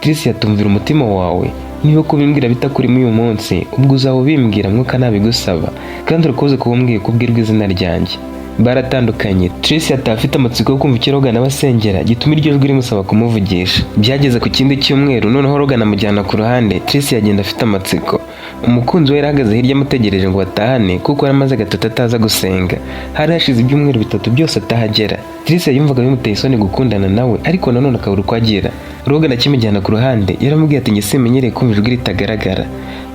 Tricia atumvira umutima wawe. Niba kubimbwira bitakurimo uyu munsi, ubwo uzaba ubimbwira Mwuka nabigusaba, kandi urakoze kuba umbwiye ko ubwirwa izina ryanjye. Baratandukanye. Tricia ataha afite amatsiko yo kumva icyo Logan aba asengera gituma iryo jwi rimusaba kumuvugisha. Byageze ku kindi cyumweru, noneho Logan amujyana ku ruhande. Tricia agenda afite amatsiko. Umukunzi we yarahagaze hirya amutegereje ngo batahane, kuko yari amaze gatatu ataza gusenga. Hari hashize ibyumweru 3 byose atahagera. Tricia yumvaga bimuteye isoni gukundana nawe, ariko nanone akabura uko agira. Logan akimujyana ku ruhande yaramubwiye ati: "Njye simenyereye kumva ijwi ritagaragara.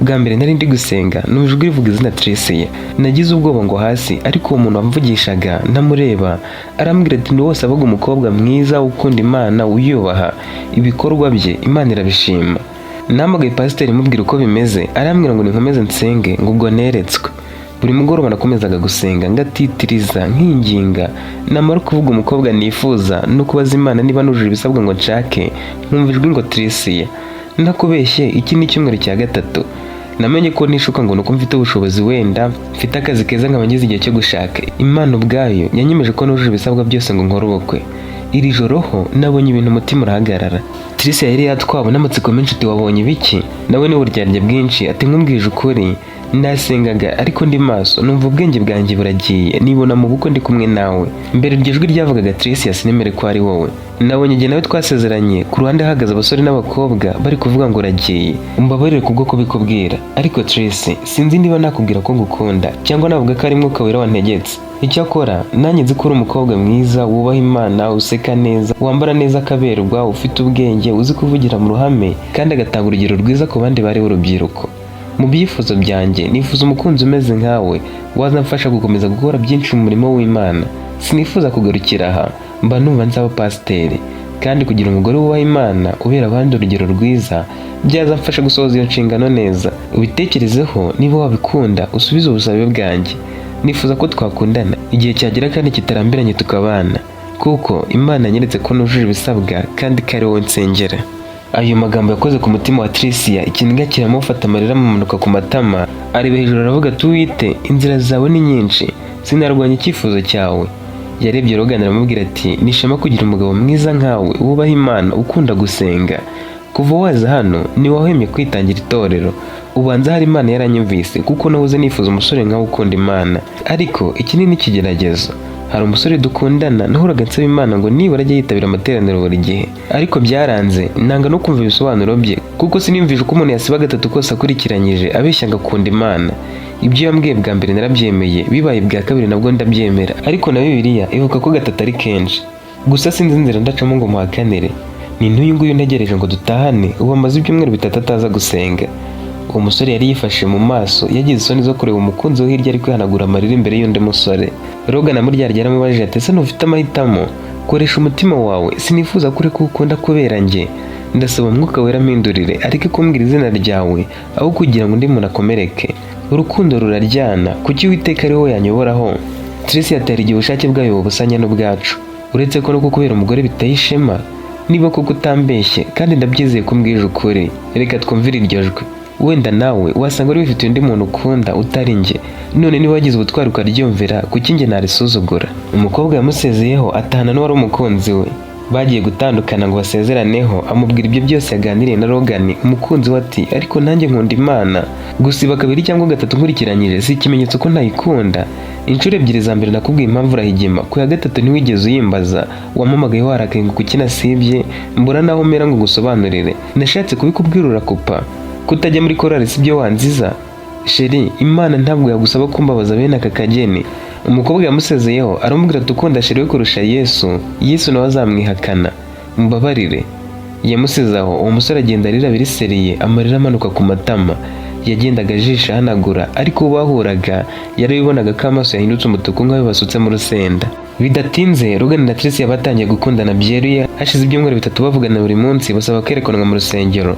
Bwa mbere nari ndi gusenga, numva ijwi rivuga izina Tricia. Nagize ubwoba ngo hasi, ariko uwo muntu wamvugishaga ntamureba arambwira ati: 'Ni wose avuga umukobwa mwiza ukunda Imana, uyubaha, ibikorwa bye Imana irabishima.' Nahamagaye pasiteri mubwira uko bimeze, arambwira ngo ninkomeze nsenge, ngo ubwo neretswe. Buri mugoroba nakomezaga gusenga, ngatitiriza, nkinginga. Namara kuvuga umukobwa nifuza no kubaza Imana niba nujuje ibisabwa ngo nshake, nkumva ijwi ngo Tricia. Ndakubeshye, iki ni icyumweru cya gatatu. Namenye ko nishuka ngo nuko mfite ubushobozi, wenda mfite akazi keza, nkaba ngeze igihe cyo gushaka. Imana ubwayo yanyemeje ko nujuje ibisabwa byose ngo nkore ubukwe. Iri joro ho nabonye ibintu, umutima urahagarara." Tricia yari yatwawe n'amatsiko menshi, ati: "Wabonye ibiki?" Nawe n'uburyarya bwinshi ati: "Nkubwije ukuri, nasengaga ariko ndi maso, numva ubwenge bwanjye buragiye, nibona mu bukwe ndi kumwe nawe. Mbere iryo jwi ryavugaga Tricia, sinemere ko ari wowe. Nabonye igihe nawe twasezeranye, ku ruhande hahagaze abasore n'abakobwa bari kuvuga ngo uragiye. Umbabarire kubwo kubikubwira, ariko Tricia, sinzi niba nakubwira ko ngukunda cyangwa navuga ko ari Mwuka Wera wantegetse. Icyakora nanjye nzi ko uri umukobwa mwiza, wubaha Imana, useka neza, wambara neza akaberwa, ufite ubwenge, uzi kuvugira mu ruhame kandi agatanga urugero rwiza ku bandi bari b'urubyiruko. Mu byifuzo byanjye nifuza umukunzi umeze nkawe, wazamfasha gukomeza gukora byinshi mu murimo w'Imana. Sinifuza kugarukira aha, mba numva nzaba pasiteri, kandi kugira umugore wubaha Imana, ubera abandi urugero rwiza, byazamfasha gusohoza iyo nshingano neza. Ubitekerezeho, niba wabikunda usubize ubusabe bwanjye. Nifuza ko twakundana, igihe cyagera kandi kitarambiranye tukabana, kuko Imana yanyeretse ko nujuje ibisabwa kandi ko ari wowe nsengera." Ayo magambo yakoze ku mutima wa Tricia, ikiniga kiramufata, amarira amumanuka ku matama. Areba hejuru aravuga ati: "Uwite, inzira zawe ni nyinshi, sinarwanya icyifuzo cyawe." Yarebye Logan aramubwira ati: "Ni ishema kugira umugabo mwiza nkawe, wubaha Imana, ukunda gusenga. Kuva waza hano ntiwahwemye kwitangira itorero. Ubanza hari Imana yaranyumvise, kuko nahoze nifuza umusore nkawe ukunda Imana. Ariko iki ni n'ikigeragezo. Hari umusore dukundana, nahoraga nsaba Imana ngo nibura ajye yitabira amateraniro buri gihe, ariko byaranze, nanga no kumva ibisobanuro bye, kuko siniyumvisha uko umuntu yasiba gatatu kose akurikiranyije abeshya ngo akunda Imana. Ibyo yambwiye bwa mbere narabyemeye, bibaye bwa kabiri nabwo ndabyemera, ariko na Bibiliya ivuga ko gatatu ari kenshi. Gusa sinzi inzira ndacamo ngo muhakanire. Ni n'uyu nguyu ntegereje ngo dutahane, ubu amaze ibyumweru 3 ataza gusenga." Uwo musore yari yifashe mu maso, yagize isoni zo kureba umukunzi we hirya ari kwihanagura amarira imbere y'undi musore. Logan amuryarya yaramubajije ati: "Ese ntufite amahitamo? Koresha umutima wawe. Sinifuza ko ureka uwo ukunda kubera njye. Ndasaba Umwuka Wera ampindurire, areke kumbwira izina ryawe aho kugira ngo undi muntu akomereke. Urukundo ruraryana. Kuki Uwiteka ari wowe yanyoboraho?" Tricia atera igihe ubushake bwayo bubusanya n'ubwacu, uretse ko no kukubera umugore biteye ishema. Niba koko utambeshye, kandi ndabyizeye ko umbwije ukuri, reka twumvire iryo jwi. Wenda nawe wasanga wari wifitiye undi muntu ukunda utari njye. None niba wagize ubutwari ukaryumvira, kuki njye narisuzugura?" Umukobwa yamusezeyeho, atahana n'uwari umukunzi we. Bagiye gutandukana ngo basezeraneho, amubwira ibyo byose yaganiriye na Logan. Umukunzi we ati: "Ariko nanjye nkunda Imana. Gusiba kabiri cyangwa gatatu nkurikiranyije si ikimenyetso ko ntayikunda. Inshuro ebyiri za mbere nakubwiye impamvu urahigima, ku ya gatatu ntiwigeze uyimbaza. Wampamagaye warakaye ngo kuki nasibye, mbura naho mera ngo ngusobanurire. Nashatse kubikubwira urakupa. Kutajya muri korali si byo wanziza? Chérie, Imana ntabwo yagusaba kumbabaza bene aka kageni." Umukobwa yamusezeyeho aramubwira ati: "Ukunda chérie we kurusha Yesu, Yesu nawe azamwihakana, mumbabarire." Yamusize aho, uwo musore agenda arira biriseriye, amarira amanuka ku matama. Yagendaga ajisha ahanagura, ariko uwo bahuraga yarabibonaga ko amaso yahindutse umutuku nk'ayo basutse mu rusenda. Bidatinze Logan na Tricia batangiye gukundana byeruye. Hashize ibyumweru 3 bavugana buri munsi, basaba kwerekanwa mu rusengero.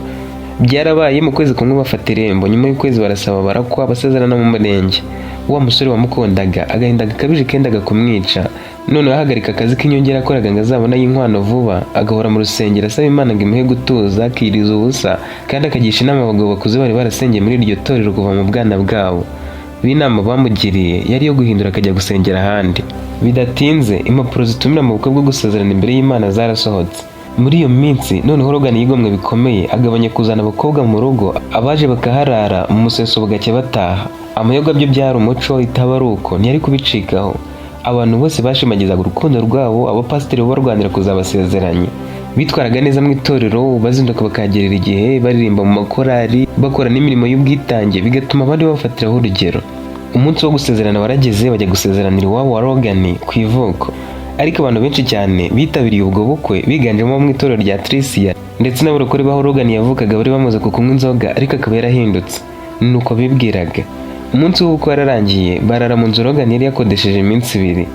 Byarabaye, mu kwezi kumwe bafata irembo, nyuma y'ukwezi barasaba, barakwa, basezerana mu murenge. Wa musore wamukundaga, agahinda gakabije kendaga kumwica. Noneho ahagarika akazi k'inyongera yakoraga ngo azabone ay'inkwano vuba, agahora mu rusengero asaba Imana ngo imuhe gutuza, akiriza ubusa, kandi akagisha inama abagabo bakuze bari barasengeye muri iryo torero kuva mu bwana bwabo. B'inama bamugiriye yari iyo guhindura akajya gusengera ahandi. Bidatinze impapuro zitumira mu bukwe bwo gusezerana imbere y'Imana zarasohotse. Muri iyo minsi noneho Logan yigomwe bikomeye, agabanya kuzana abakobwa mu rugo, abaje bakaharara mu museso bugacya bataha. Amayoga byo byari umuco, itaba ari uko ntiyari kubicikaho. Abantu bose bashimagizaga urukundo rwabo, abapasiteri bo barwanira kuzabasezeranya. Bitwaraga neza mu itorero, bazinduka bakahagerera igihe, baririmba mu makorari, bakora n'imirimo y'ubwitange, bigatuma abandi babafatiraho urugero. Umunsi wo gusezerana warageze, bajya gusezeranira iwabo wa Logan ku ivuko. Ariko abantu benshi cyane bitabiriye ubwo bukwe, biganjemo abo mu itorero rya Tricia ndetse n'abarokore b'aho Logan yavukaga, bari bamaze ku kunywa inzoga ariko akaba yarahindutse, nuko bibwiraga. Umunsi w'ubukwe wararangiye, barara mu nzu Logan yari yakodesheje iminsi 2.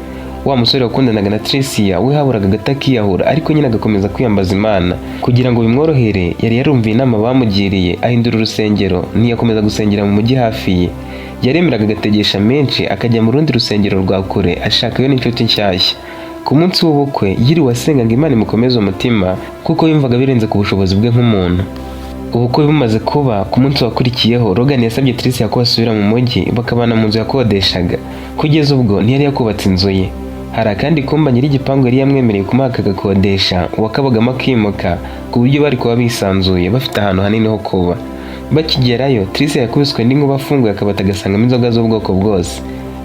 Wa musore wakundanaga na Tricia we haburaga gato akiyahura, ariko nyine agakomeza kwiyambaza Imana kugira ngo bimworohere. Yari yarumviye inama bamugiriye, ahindura urusengero, ntiyakomeza gusengera mu mujyi hafi ye. Yaremeraga agategesha menshi akajya mu rundi rusengero rwa kure, ashakayo n'inshuti nshyashya. Ku munsi w'ubukwe yiriwe asenga ngo Imana imukomeze umutima, kuko yumvaga birenze ku bushobozi bwe nk'umuntu. Ubukwe bumaze kuba, ku munsi wakurikiyeho Logan yasabye Tricia ko basubira mu mujyi bakabana mu nzu yakodeshaga. Kugeza ubwo ntiyari yakubatse inzu ye. Hari akandi kumba nyir'igipangu yari yamwemereye kumuha akagakodesha, uwakabagamo akimuka, ku buryo bari kuba bisanzuye, bafite ahantu hanini ho kuba. Bakigerayo, Tricia yakubiswe n'inkuba afunguye akabati agasangamo inzoga z'ubwoko bwose.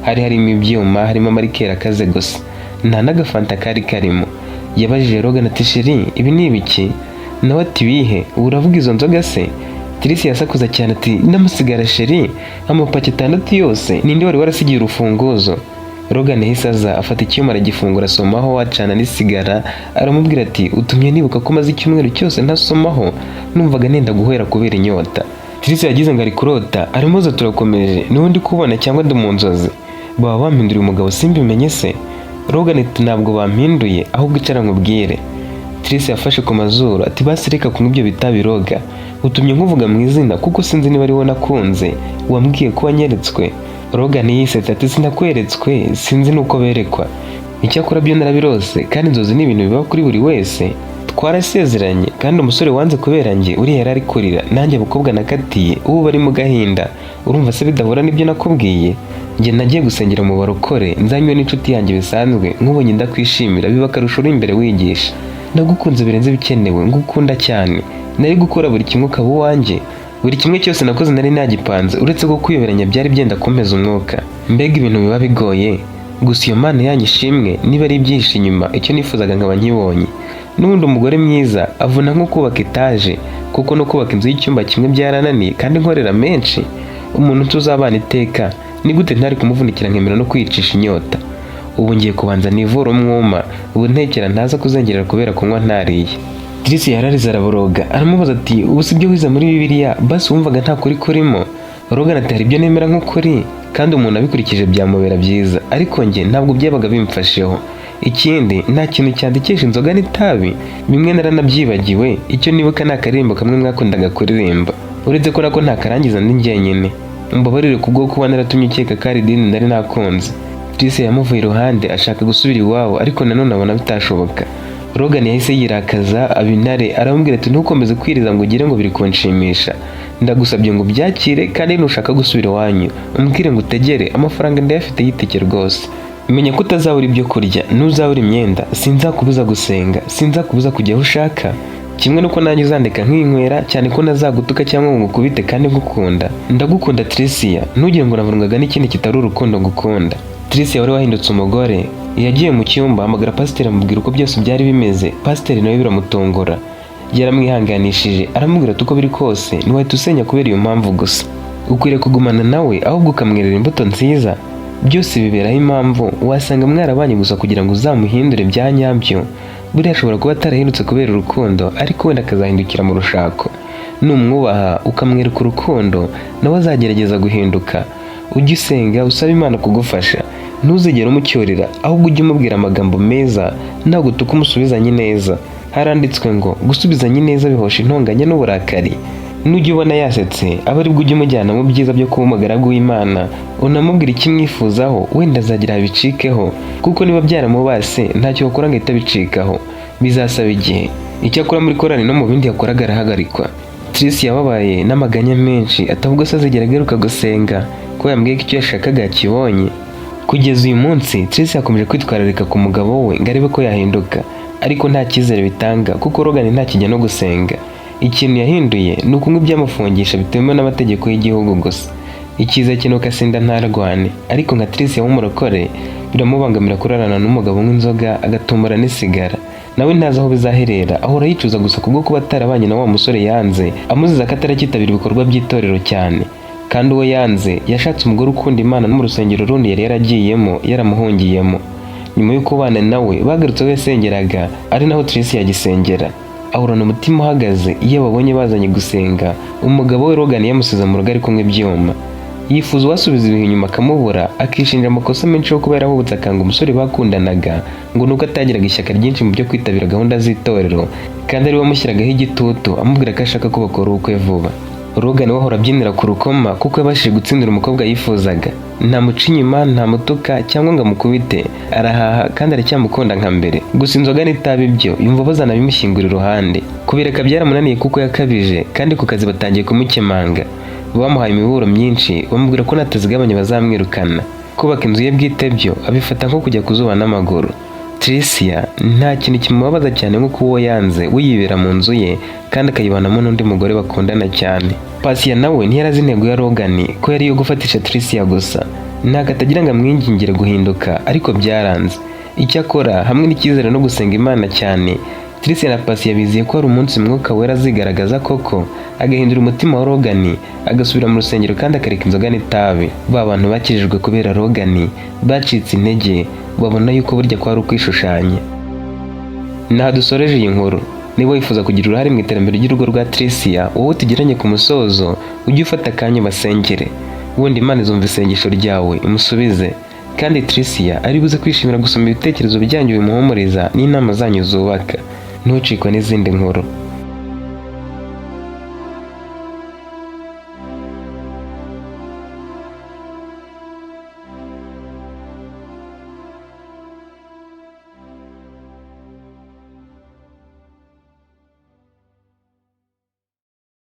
Hari harimo ibyuma, harimo amarikeri akaze gusa, nta n'agafanta kari karimo. Yabajije Logan ati: "Chéri, ibi ni ibiki?" Nawe ati: "Bihe? Uravuga izo nzoga se?" Tricia yasakuza cyane ati: "N'amasigara chéri, amapaki 6 yose, ninde wari warasigiye urufunguzo?" Logan yahise aza, afata icyuma aragifungura, asomaho, acana n'isigara, aramubwira ati: "Utumye nibuka ko maze icyumweru cyose ntasomaho, numvaga nenda guhera kubera inyota." Tricia yagize ngo ari kurota, aramubaza: "Turakomeje, niwe ndi kubona cyangwa ndi mu nzozi? Baba bampinduriye umugabo simbimenye se?" Logan ati: "Ntabwo bampinduye, ahubwo icara nkubwire." Tricia yafashe ku mazuru ati: "Basi reka kunywa ibyo bitabi Roga, utumye nkuvuga mu izina, kuko sinzi niba ari wowe nakunze, wambwiye ko wanyeretswe." Logan yisetse ati: "Sinakweretswe, sinzi nuko berekwa, icyakora byo narabirose, kandi inzozi ni ibintu biba kuri buri wese. Twarasezeranye, kandi umusore wanze kubera njye uriya yari ari kurira, nanjye abakobwa nakatiye ubu bari mu gahinda. Urumva se bidahura n'ibyo nakubwiye? Njye nagiye gusengera mu barokore, nzanywe n'inshuti yanjye bisanzwe, nkubonye ndakwishimira, biba akarusho uri imbere wigisha. Nagukunze birenze ibikenewe, ngukunda cyane, nari gukora buri kimwe ukaba uwanjye. Buri kimwe cyose nakoze nari nagipanze, uretse ko kwiyoberanya byari byenda kumpeza umwuka. Mbega ibintu biba bigoye! Gusa iyo Mana yanyu ishimwe niba ari ibyihishe inyuma, icyo nifuzaga nkaba nkibonye. N'ubundi umugore mwiza avuna nko kubaka etaje, kuko no kubaka inzu y'icyumba kimwe byarananiye kandi nkorera menshi. Umuntu tuzabana iteka, ni gute ntari kumuvunikira nkemera no kwiyicisha inyota? Ubu ngiye kubanza nivura umwuma, ubu ntekera ntaza kuzengerera kubera kunywa ntariye." Tricia yararize, araboroga, aramubaza ati: "Ubu si byo wize muri Bibiliya, basi wumvaga nta kuri kurimo?" Logan ati: "Hari ibyo nemera nk'ukuri, kandi umuntu abikurikije byamubera byiza, ariko njye ntabwo byabaga bimfasheho. Ikindi, nta kintu cyandikisha inzoga n'itabi, bimwe naranabyibagiwe. Icyo nibuka ni akaririmbo kamwe mwakundaga kuririmba, uretse ko nako ntakarangiza ndi njyenyine. Mbabarire kubwo kuba naratumye ukeka ko ari idini nari nakunze." Tricia yamuvuye iruhande, ashaka gusubira iwabo, ariko nanone abona bitashoboka. Logan yahise yirakaza aba intare, aramubwira ati: "Ntukomeze kwiriza ngo ugire ngo biri kunshimisha. Ndagusabye ngo ubyakire, kandi nushaka gusubira iwanyu umbwire ngo utegere amafaranga, ndayafite y'itike rwose. Menya ko utazabura ibyo kurya, ntuzabura imyenda, sinzakubuza gusenga, sinzakubuza kujya aho ushaka, kimwe nuko nanjye uzandeka nkinywera, cyane ko ntazagutuka cyangwa ngo ngukubite kandi ngukunda. Ndagukunda Tricia, ntugire ngo navunwaga n'ikindi kitari urukundo ngukunda." Tricia wari wahindutse umugore yagiye mu cyumba, ahamagara pasiteri, amubwira uko byose byari bimeze. Pasiteri nawe biramutungura, yaramwihanganishije, aramubwira ati: "Uko biri kose ntiwahita usenya kubera iyo mpamvu gusa. Ukwiriye kugumana nawe, ahubwo ukamwerera imbuto nziza. Byose biberaho impamvu. Wasanga mwarabanye gusa kugira ngo uzamuhindure bya nyabyo. Buriya ashobora kuba atarahindutse kubera urukundo, ariko wenda akazahindukira mu rushako. Numwubaha ukamwereka urukundo, nawe azagerageza guhinduka. Ujye usenga usaba Imana kugufasha. Ntuzigere umucyurira, ahubwo ujye umubwira amagambo meza, nagutuka umusubizanye neza. Haranditswe ngo gusubizanya ineza bihosha intonganya n'uburakari. Nujya ubona yasetse, abe aribwo ujya umujyana mu byiza byo kuba umugaragu w'Imana, unamubwira icyo umwifuzaho. Wenda azagira abicikeho, kuko niba byaramubase ntacyo bakora ngo ahite abicikaho, bizasaba igihe." Icyakora muri korali no mu bindi yakoraga arahagarikwa. Tricia yababaye n'amaganya menshi, atavuga se azigera agaruka gusenga, ko yambwiye ko icyo yashakaga yakibonye. Kugeza uyu munsi Tricia yakomeje kwitwararika ku mugabo we ngo arebe ko yahinduka, ariko nta cyizere bitanga, kuko Logan ntakijya no gusenga. Ikintu yahinduye ni ukunywa ibyamufungisha bitemewe n'amategeko y'igihugu gusa. Icyiza cye nuko asinda ntarwane, ariko nka Tricia w'umurokore biramubangamira kurarana n'umugabo unywa inzoga agatumura n'isigara. Nawe ntazi aho bizaherera, ahora yicuza gusa kubwo kuba atarabanye na wa musore yanze, amuziza ko ataracyitabira ibikorwa by'itorero cyane. Kandi uwo yanze yashatse umugore ukunda Imana, no mu rusengero rundi yari yaragiyemo yaramuhungiyemo. Nyuma yo kubana nawe, bagarutse aho yasengeraga, ari naho Tricia yagisengera. Ahorana umutima uhagaze iyo babonye bazanye gusenga, umugabo we Logan yamusize mu rugo ari kumwe ibyuma. Yifuza uwasubiza ibihe inyuma akamubura, akishinja amakosa menshi yo kuba yarahubutse akanga umusore bakundanaga, ngo nuko atagiraga ishyaka ryinshi mu byo kwitabira gahunda z'itorero, kandi ari we wamushyiragaho igitutu amubwira ko ashaka ko bakora ubukwe vuba. Logan we ahora abyinira ku rukoma kuko yabashije gutsindira umukobwa yifuzaga. Ntamuca inyuma, ntamutuka cyangwa ngo amukubite, arahaha kandi aracyamukunda nka mbere. Gusa inzoga n'itabi byo yumva bazanabimushyingura iruhande. Kubireka byaramunaniye kuko yakabije, kandi ku kazi batangiye kumukemanga. Bamuhaye imiburo myinshi, bamubwira ko natazigabanya bazamwirukana. Kubaka inzu ye bwite byo abifata nko kujya ku zuba n'amaguru. Tricia nta kintu kimubabaza cyane nko kuba uwo yanze we yibera mu nzu ye kandi akayibanamo n'undi mugore bakundana cyane. Pasiya nawe ntiyari azi intego ya Logan, ko yari iyo gufatisha Tricia gusa. Ntabwo atagira ngo amwingingire guhinduka, ariko byaranze. Icyakora hamwe n'icyizere no gusenga Imana cyane, Tricia na Pasiya bizeye ko hari umunsi Mwuka Wera azigaragaza koko, agahindura umutima wa Logan, agasubira mu rusengero kandi akareka inzoga n'itabi. Ba bantu bakijijwe kubera Logan bacitse intege, babona yuko burya kwari ukwishushanya. Naha dusoreje iyi nkuru. Niba wifuza kugira uruhare mu iterambere ry'urugo rwa Tricia, wowe tugeranye ku musozo, ujye ufata akanya ubasengere. Ubundi Imana izumva isengesho ryawe imusubize, kandi Tricia ari buze kwishimira gusoma ibitekerezo byanyu bimuhumuriza n'inama zanyu zubaka. Ntucikwe n'izindi nkuru.